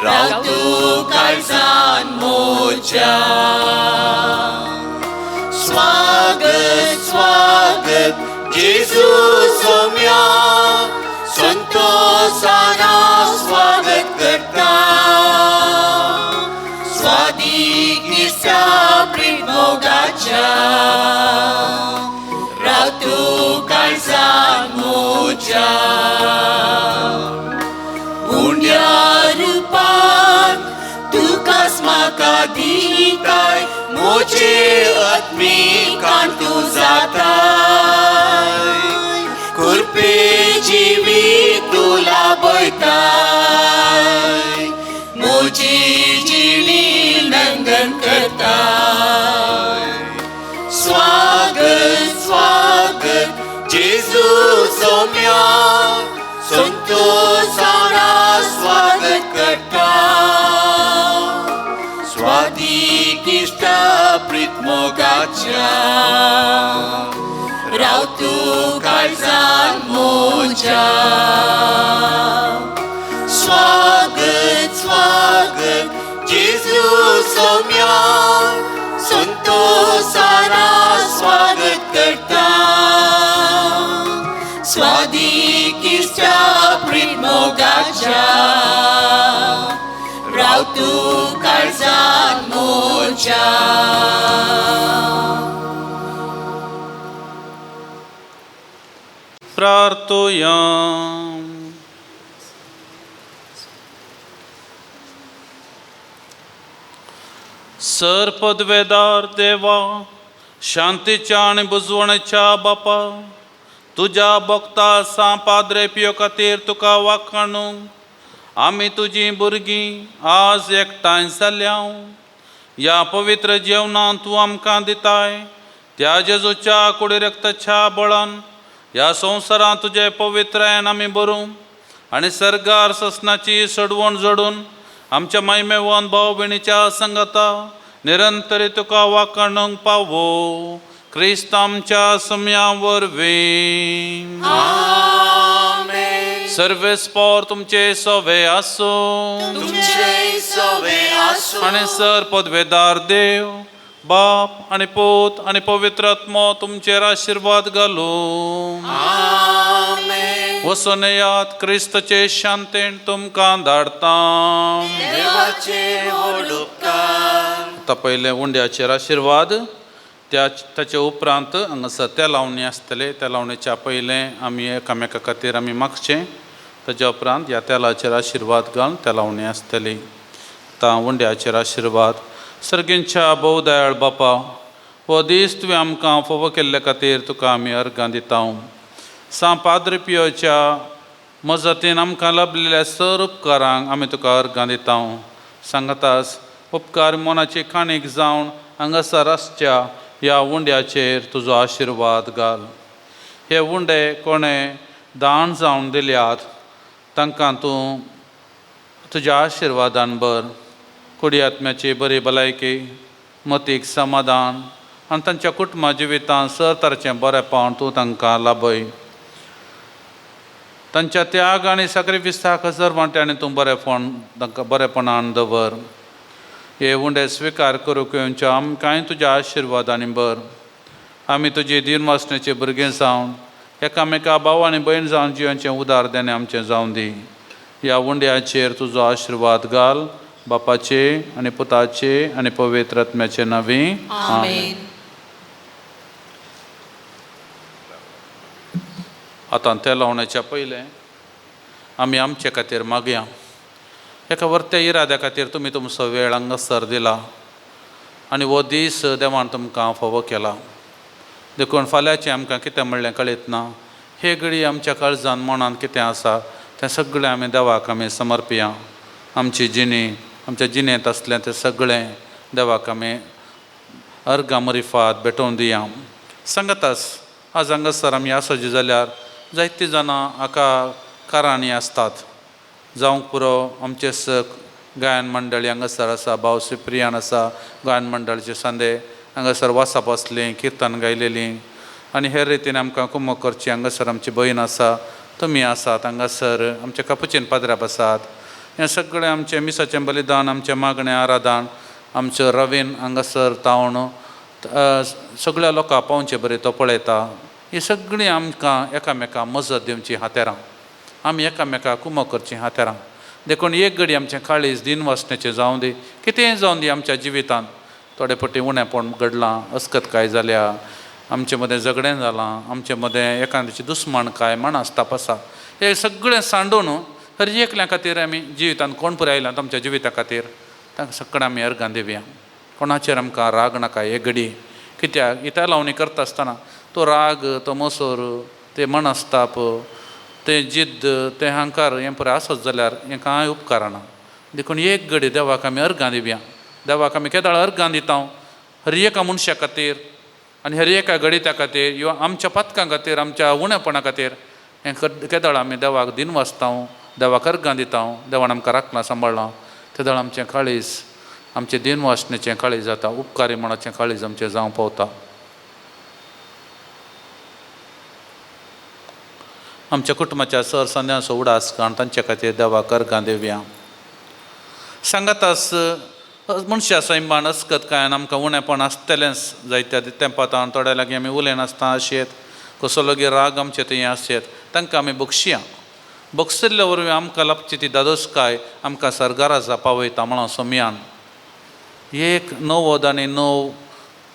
राव तूं काळजान मोज्या स्वागत स्वागत जेजू सोम्या संतोषाना स्वागत करता स्वादीक इश्टा प्रीत मोगाच्या राव तूं काळजान मोज्या उण्या रुपान तुकाच म्हाका दिताय म्हजे आत्मिकान तूं जाताय कुरपे जिवीत तुला बयताय म्हजी जिणी नंदन करताय स्वागत स्वागत जेजू सोम्या संतोषाना स्वागत करता स्वादीक इश्टा प्रीत मोगाच्या राव तूं काळजान मोज्या स्वागत स्वागत जेजू सोम्या संतोषाना स्वागत करता स्वादीक इश्टा प्रीत मोगाच्या राव तूं काळजान मोज्या प्रार्थुया. सर पदवेदार देवा, शांतीच्या आनी बुजवणेच्या बापा, तुज्या भक्ता सां पाद्रे पियो खातीर तुका वाखाणूंक आमी तुजीं भुरगीं आज एकठांय जाल्या. ह्या पवित्र जेवणान तूं आमकां दिताय त्या जेजूच्या कुडी रक्ताच्या बळान ह्या संवसारांत तुजे पवित्रायेन आमी बरूं आनी सर्गार ससनाची सडवण जोडून आमच्या मायमेवन भाव भयणीच्या संगता निरंतरी तुका वाखाणूंक पावो क्रिस्त आमच्या सम्या वरवीं. सर्वेस्पोर तुमचे सवे आसूं तुमचे सवे आसूं. आनी सर पदवेदार देव बाप आनी पूत आनी पवित्र आत्मो तुमचेर आशिर्वाद घालूं. वचून येयात, क्रिस्तचे शांतेन तुमकां धाडता. देवाचे व्हड उपकार. आतां पयलें उंड्याचेर आशिर्वाद, त्या ताचे उपरांत हांगासर त्या लावणी आसतले. त्या लावणेच्या पयलें आमी एकामेका खातीर आमी मागचें, ताच्या उपरांत ह्या तेलाचेर आशिर्वाद घालून त्या लावणी आसतली. आतां उंड्याचेर आशिर्वाद. सर्गींच्या भोव दयाळ बापा, हो दीस तुवें आमकां फावो केल्ले खातीर तुका आमी अर्गां दिता. सां पाद्र पियोच्या मजतीन आमकां लाबलेल्या सर उपकारांक आमी तुका अर्गां दिता. सांगतास उपकार मनाची काणीक जावन हांगासर आसच्या ह्या उंड्याचेर तुजो आशिर्वाद घाल. हे उंडे कोणें दान जावन दिल्यात तांकां तूं तुज्या आशिर्वादान भर. कुडी आत्म्याची बरी भलायकी, मतीक समाधान आनी तांच्या कुटुंबा जिवितांत सर तरेचें बरेंपण तूं तांकां लाभय. तांच्या त्याग आनी साक्रिफिसाक हजर वांट्यांनी तूं बरेंपण तांकां बरेंपणान दवर. हे उंडे स्विकार करूंक येवच्या आमकांय तुज्या आशिर्वादांनी भर. आमी तुजी दीन वासनेचे भुरगें जावन एकामेका भाव आनी भयण जावन जिवनचें उदार देणें आमचें जावन दी. ह्या उंड्याचेर तुजो आशिर्वाद घाल, बापाचे आनी पुताचे आनी पवित्र आत्म्याचे नांवी. आमेन. आतां तें लावण्याच्या पयलें आमी आमचे खातीर मागया. एका वर्त्या इराद्या खातीर तुमी तुमचो वेळ हांगासर दिला आनी हो दीस देवान तुमकां फावो केला. देखून फाल्यांचें आमकां कितें म्हणलें कळीत ना. हे घडी आमच्या काळजान मनान कितें आसा तें सगळें आमी देवाक आमी समर्पया. आमची जिणी, आमच्या जिणेंत आसलें तें सगळें देवाक आमी अर्गां मरिफात भेटोवन दिया. सांगतास आज हांगासर आमी आसची जाल्यार जायतीं जाणां हाका कारांनी आसतात. जावंक पुरो आमचे गायन मंडळी हांगासर आसा, भाव सिप्रियान आसा, गायन मंडळाचे सांदे हांगासर वासाप आसलीं, किर्तन गायलेलीं आनी हेर रितीन आमकां कुमक करची हांगासर आमची भयण आसा. तुमी आसात हांगासर, आमचे कपुचीन पाद्राप आसात. हें सगळें आमचें मिसाचें बलिदान, आमचें मागणें आराधन आमचो रवीन हांगासर तावन सगळ्या लोकांक पावचे बरें तो पळयता. ही सगळीं आमकां एकामेकां मजत दिवची हातेरां, आमी एकामेकां कुमक करचीं हातेरां. देखून एक घडी आमचें काळीज दिन वासनेचें जावं दी, कितेंय जावं दी आमच्या जिवितांत थोडे फावटी उणेपण घडलां, अस्कतकाय जाल्या, आमचे मदें झगडें जालां, आमचे मदें एकाद्याची दुस्मानकाय मानास्ताप आसा, हें सगळें सांडून हर एकल्या खातीर आमी जिवितांत कोण पुराय आयला आमच्या जिविता खातीर तांकां सगळें आमी अर्गां दिवया. कोणाचेर आमकां राग नाका एक घडी, कित्याक इता लावणी करता आसतना तो राग, तो मोसोर, ते मनस्ताप, ते जिद्द, ते हंकार हें पुराय आसत जाल्यार हें कांय उपकारना. देखून एक घडी देवाक आमी अर्गां दिवया. देवाक आमी केदाळ अर्गां दिता हर एका मनशा खातीर आनी हर एका घडिता खातीर, ह्यो आमच्या पातकां खातीर, आमच्या उणेपणा खातीर हें केदाळ आमी देवाक दिन वाचता, देवाक अर्गां दिता. देवान आमकां राखलां सांबाळ्ळां तेदळ आमचें काळीज, आमचें दिन वाचण्याचें काळीज जाता, उपकारी मनाचें काळीज आमचें जावंक पावता. आमच्या कुटुंबाच्या सर संद्यांचो उडास काण तांचे खातीर देवाक अर्गां दिवया. सांगातास मनशा सैमान अस्कत कांय आमकां उणेपण आसतलेंच जायत्या तेंपातान थोड्या लागीं आमी उलयनासतना आशेत, कसो लागीं राग आमचे थंय आसयेत, तांकां आमी बक्षिया. बक्षिल्ल्या वरवीं आमकां लाबची ती दादोसकाय आमकां सरकाराचा पावयता म्हणून सोमयान. 199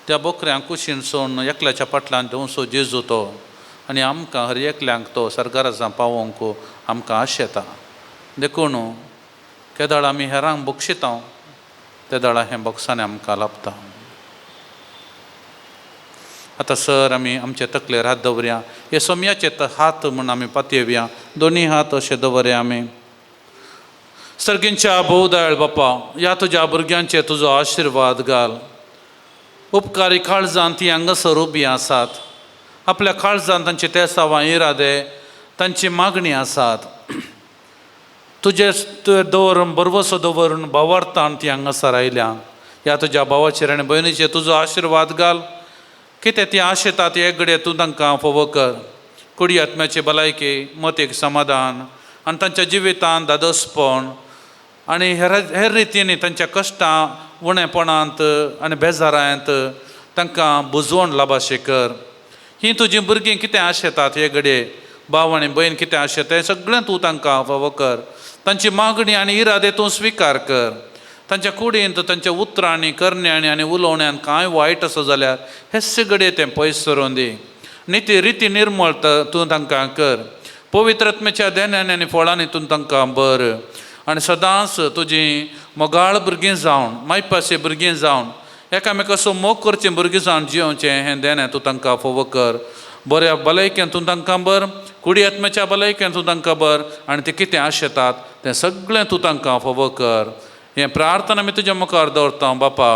त्या बोकऱ्यांक कुशीन सोडून एकल्याच्या फाटल्यान धंवसो जेजू तो आनी आमकां हर एकल्यांक तो सरकाराचा पावोवंक आमकां आशेता. देखून केदाळ आमी हेरांक बक्षिता तेदाळा हें बक्षांनी आमकां लाबता. आतां सर आमी आमचे तकलेर हात दवरया, हे सोमयाचे हात म्हूण आमी पातयेवया, दोनी हात अशे दवरया आमी. सर्गींच्या भोवदयाळ बापा, ह्या तुज्या भुरग्यांचेर तुजो आशिर्वाद घाल. उपकारी काळजान ती हांगासर उबी आसात, आपल्या काळजान तांचे तेसावां इरादे, तांची मागणी आसात. तुजे दवरून बरवसो दवरून भावार्थान ती हांगासर आयल्या. ह्या तुज्या भावाचेर आनी भयणीचेर तुजो आशिर्वाद घाल. कितें ती आशेतात एक घडये तूं तांकां फोवो कर. कुडी आत्म्याची भलायकी, मतीक समाधान आनी तांच्या जिवितांत दादोसपण आनी हेर हेर रितींनी तांच्या कश्टां उणेपणांत आनी बेजारांत तांकां बुजवण लाबाशें कर. हीं तुजीं भुरगीं कितें आशेतात हे घडये, भाव आनी भयण कितें आशेता हें सगळें तूं तांकां फावो कर. तांची मागणी आनी इरादे तूं स्विकार कर. तांच्या कुडींत, तांच्या उतरांनी, करण्यांनी आनी उलोवण्यान कांय वायट आसा जाल्यार हे सगळे तें पयस सरोवन दी. निती रिती निर्मळ तूं तांकां कर. पवित्र आत्म्याच्या देण्यांनी आनी फळांनी तूं तांकां बर आनी सदांच तुजी मोगाळ भुरगीं जावन, मायपासी भुरगीं जावन, एकामेकाचो मोग करचीं भुरगीं जावन जियोवचें हें देणें तूं तांकां फोवो कर. बऱ्या भलायकेन तूं तांकां बर, कुडी आत्म्याच्या भलायकेन तूं तांकां बर आनी ते कितें आशेतात तें सगळें तूं तांकां फोवो कर. हें प्रार्थना आमी तुज्या मुखार दवरता बापा.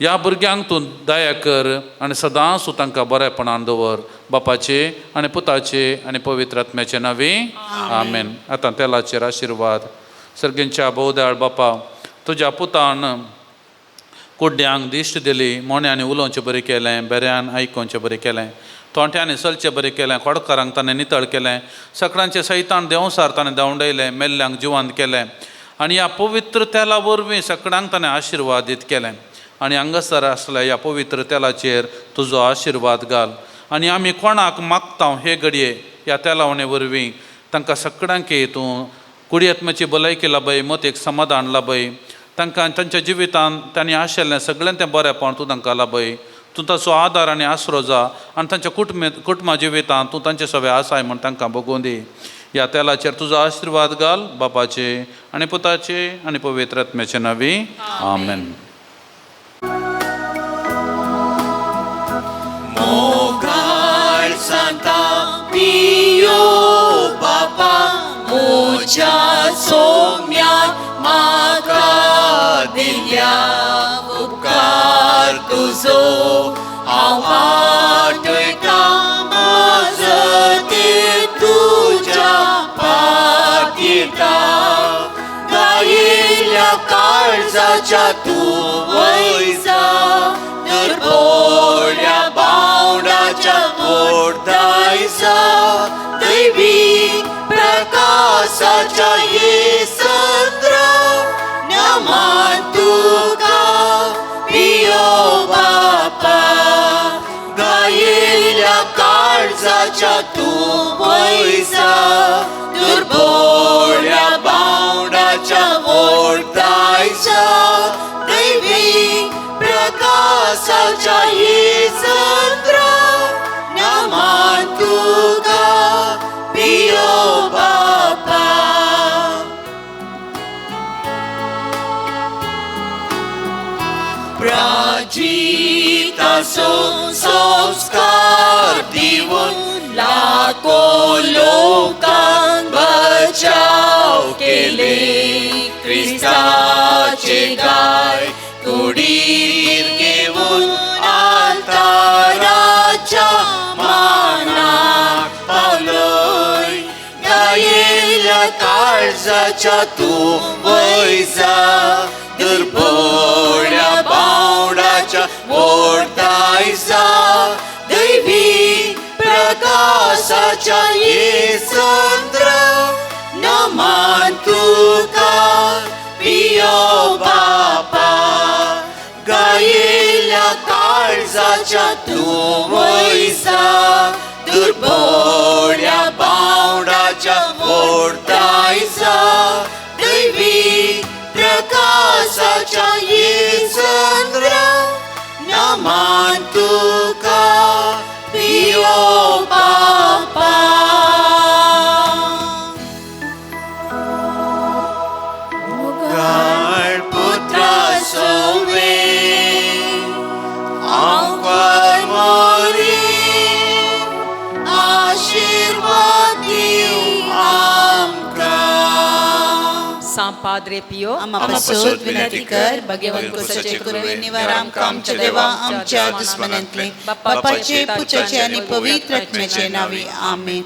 ह्या भुरग्यांक तूं दया कर आनी सदांच तूं तांकां बरेपणान दवर. बापाचे आनी पुताचे आनी पवित्र आत्म्याचे नांवी आमेन. आतां तेलाचेर आशिर्वाद. सर्गींच्या भोवदयाळ बापा, तुज्या पुतान कुड्ड्यांक दिश्ट दिली, मोन्यांनी उलोवचें बरें केलें, बेऱ्यान आयकोवचें बरें केलें, तोंट्यांनी चलचें बरें केलें, खोडकारांक ताणें नितळ केलें, सकडांचें सैतान देंवसार ताणें धांवडयलें, मेल्ल्यांक जिवंत केलें आनी ह्या पवित्र तेला वरवीं सकडांक ताणें आशिर्वादीत केलें. आनी हांगासर आसल्या ह्या पवित्र तेलाचेर तुजो आशिर्वाद घाल आनी आमी कोणाक मागता हे घडये ह्या तेलावणे वरवीं तांकां सगळ्यांक तूं कुडी आत्म्याची भलायकी लाभय, मतीक समाधान लाभय, तांकां तांच्या जिवितांत तांणी आशिल्लें सगळें तें बरेपण तूं तांकां लाभय. तूं ताचो आदार आनी आसरो जा आनी तांच्या कुटुंबा जिवितांत तूं तांचे सगळे आसाय म्हूण तांकां भोगूं दी. ह्या तेलाचेर तुजो आशिर्वाद घाल. बापाचे आनी पुताचे आनी पवित्र आत्म्याचे नांवी आमेन. मोगाळ सांता पियो बापा म्हज्या सोम्यान म्हाका दिल्या उपकार तुजो हांव आठयतां मजतीर तुज्या पातयेता गायिल्ल्या काळजाच्या तूं वयजा दुर्बोळ्या बावडाच्या ओडदायसा दैवी प्रकाशाच्या येसंद्र नमन तुका पियो बापा गायिल्ल्या काळजाच्या तूं वयसा दुर्बोळ्या बावडाच्या ओडदायसा दैवी प्रकाशाच्या येसंद्र नमन तुका पियो बापा. प्राजितासो संस्कार दिवन लाखो लोकांक बचाव केले क्रिस्ताचे गाय कुडीर घेवन आल्ताराच्या मानाक पावलोय गायेल्या काळजाच्या तूं वयजा दुर्बोळ्या बावडाच्या ओडदायसा दैवी प्रकाशाच्या येसंद्र नमन तुका पियो बापा गायेल्या काळजाच्या तूं वयसा दुर्बोळ्या बावडाच्या ओडदायसा दैवी प्रकाशाच्या येसंद्र नमन तुका पियो बापा. पुत्रा सोवे आमकां मोरी आशिर्वाद दिवं आमकां. सां पाद्रे पियो आमा पासत विनंती कर, भगवान क्रुसाचे कृपेन निवार आमकां आमच्या देवा आमच्या दुस्मनांतले, बापाचे, पुताचे आनी पवित्र आत्म्याचे नांवी. आमेन.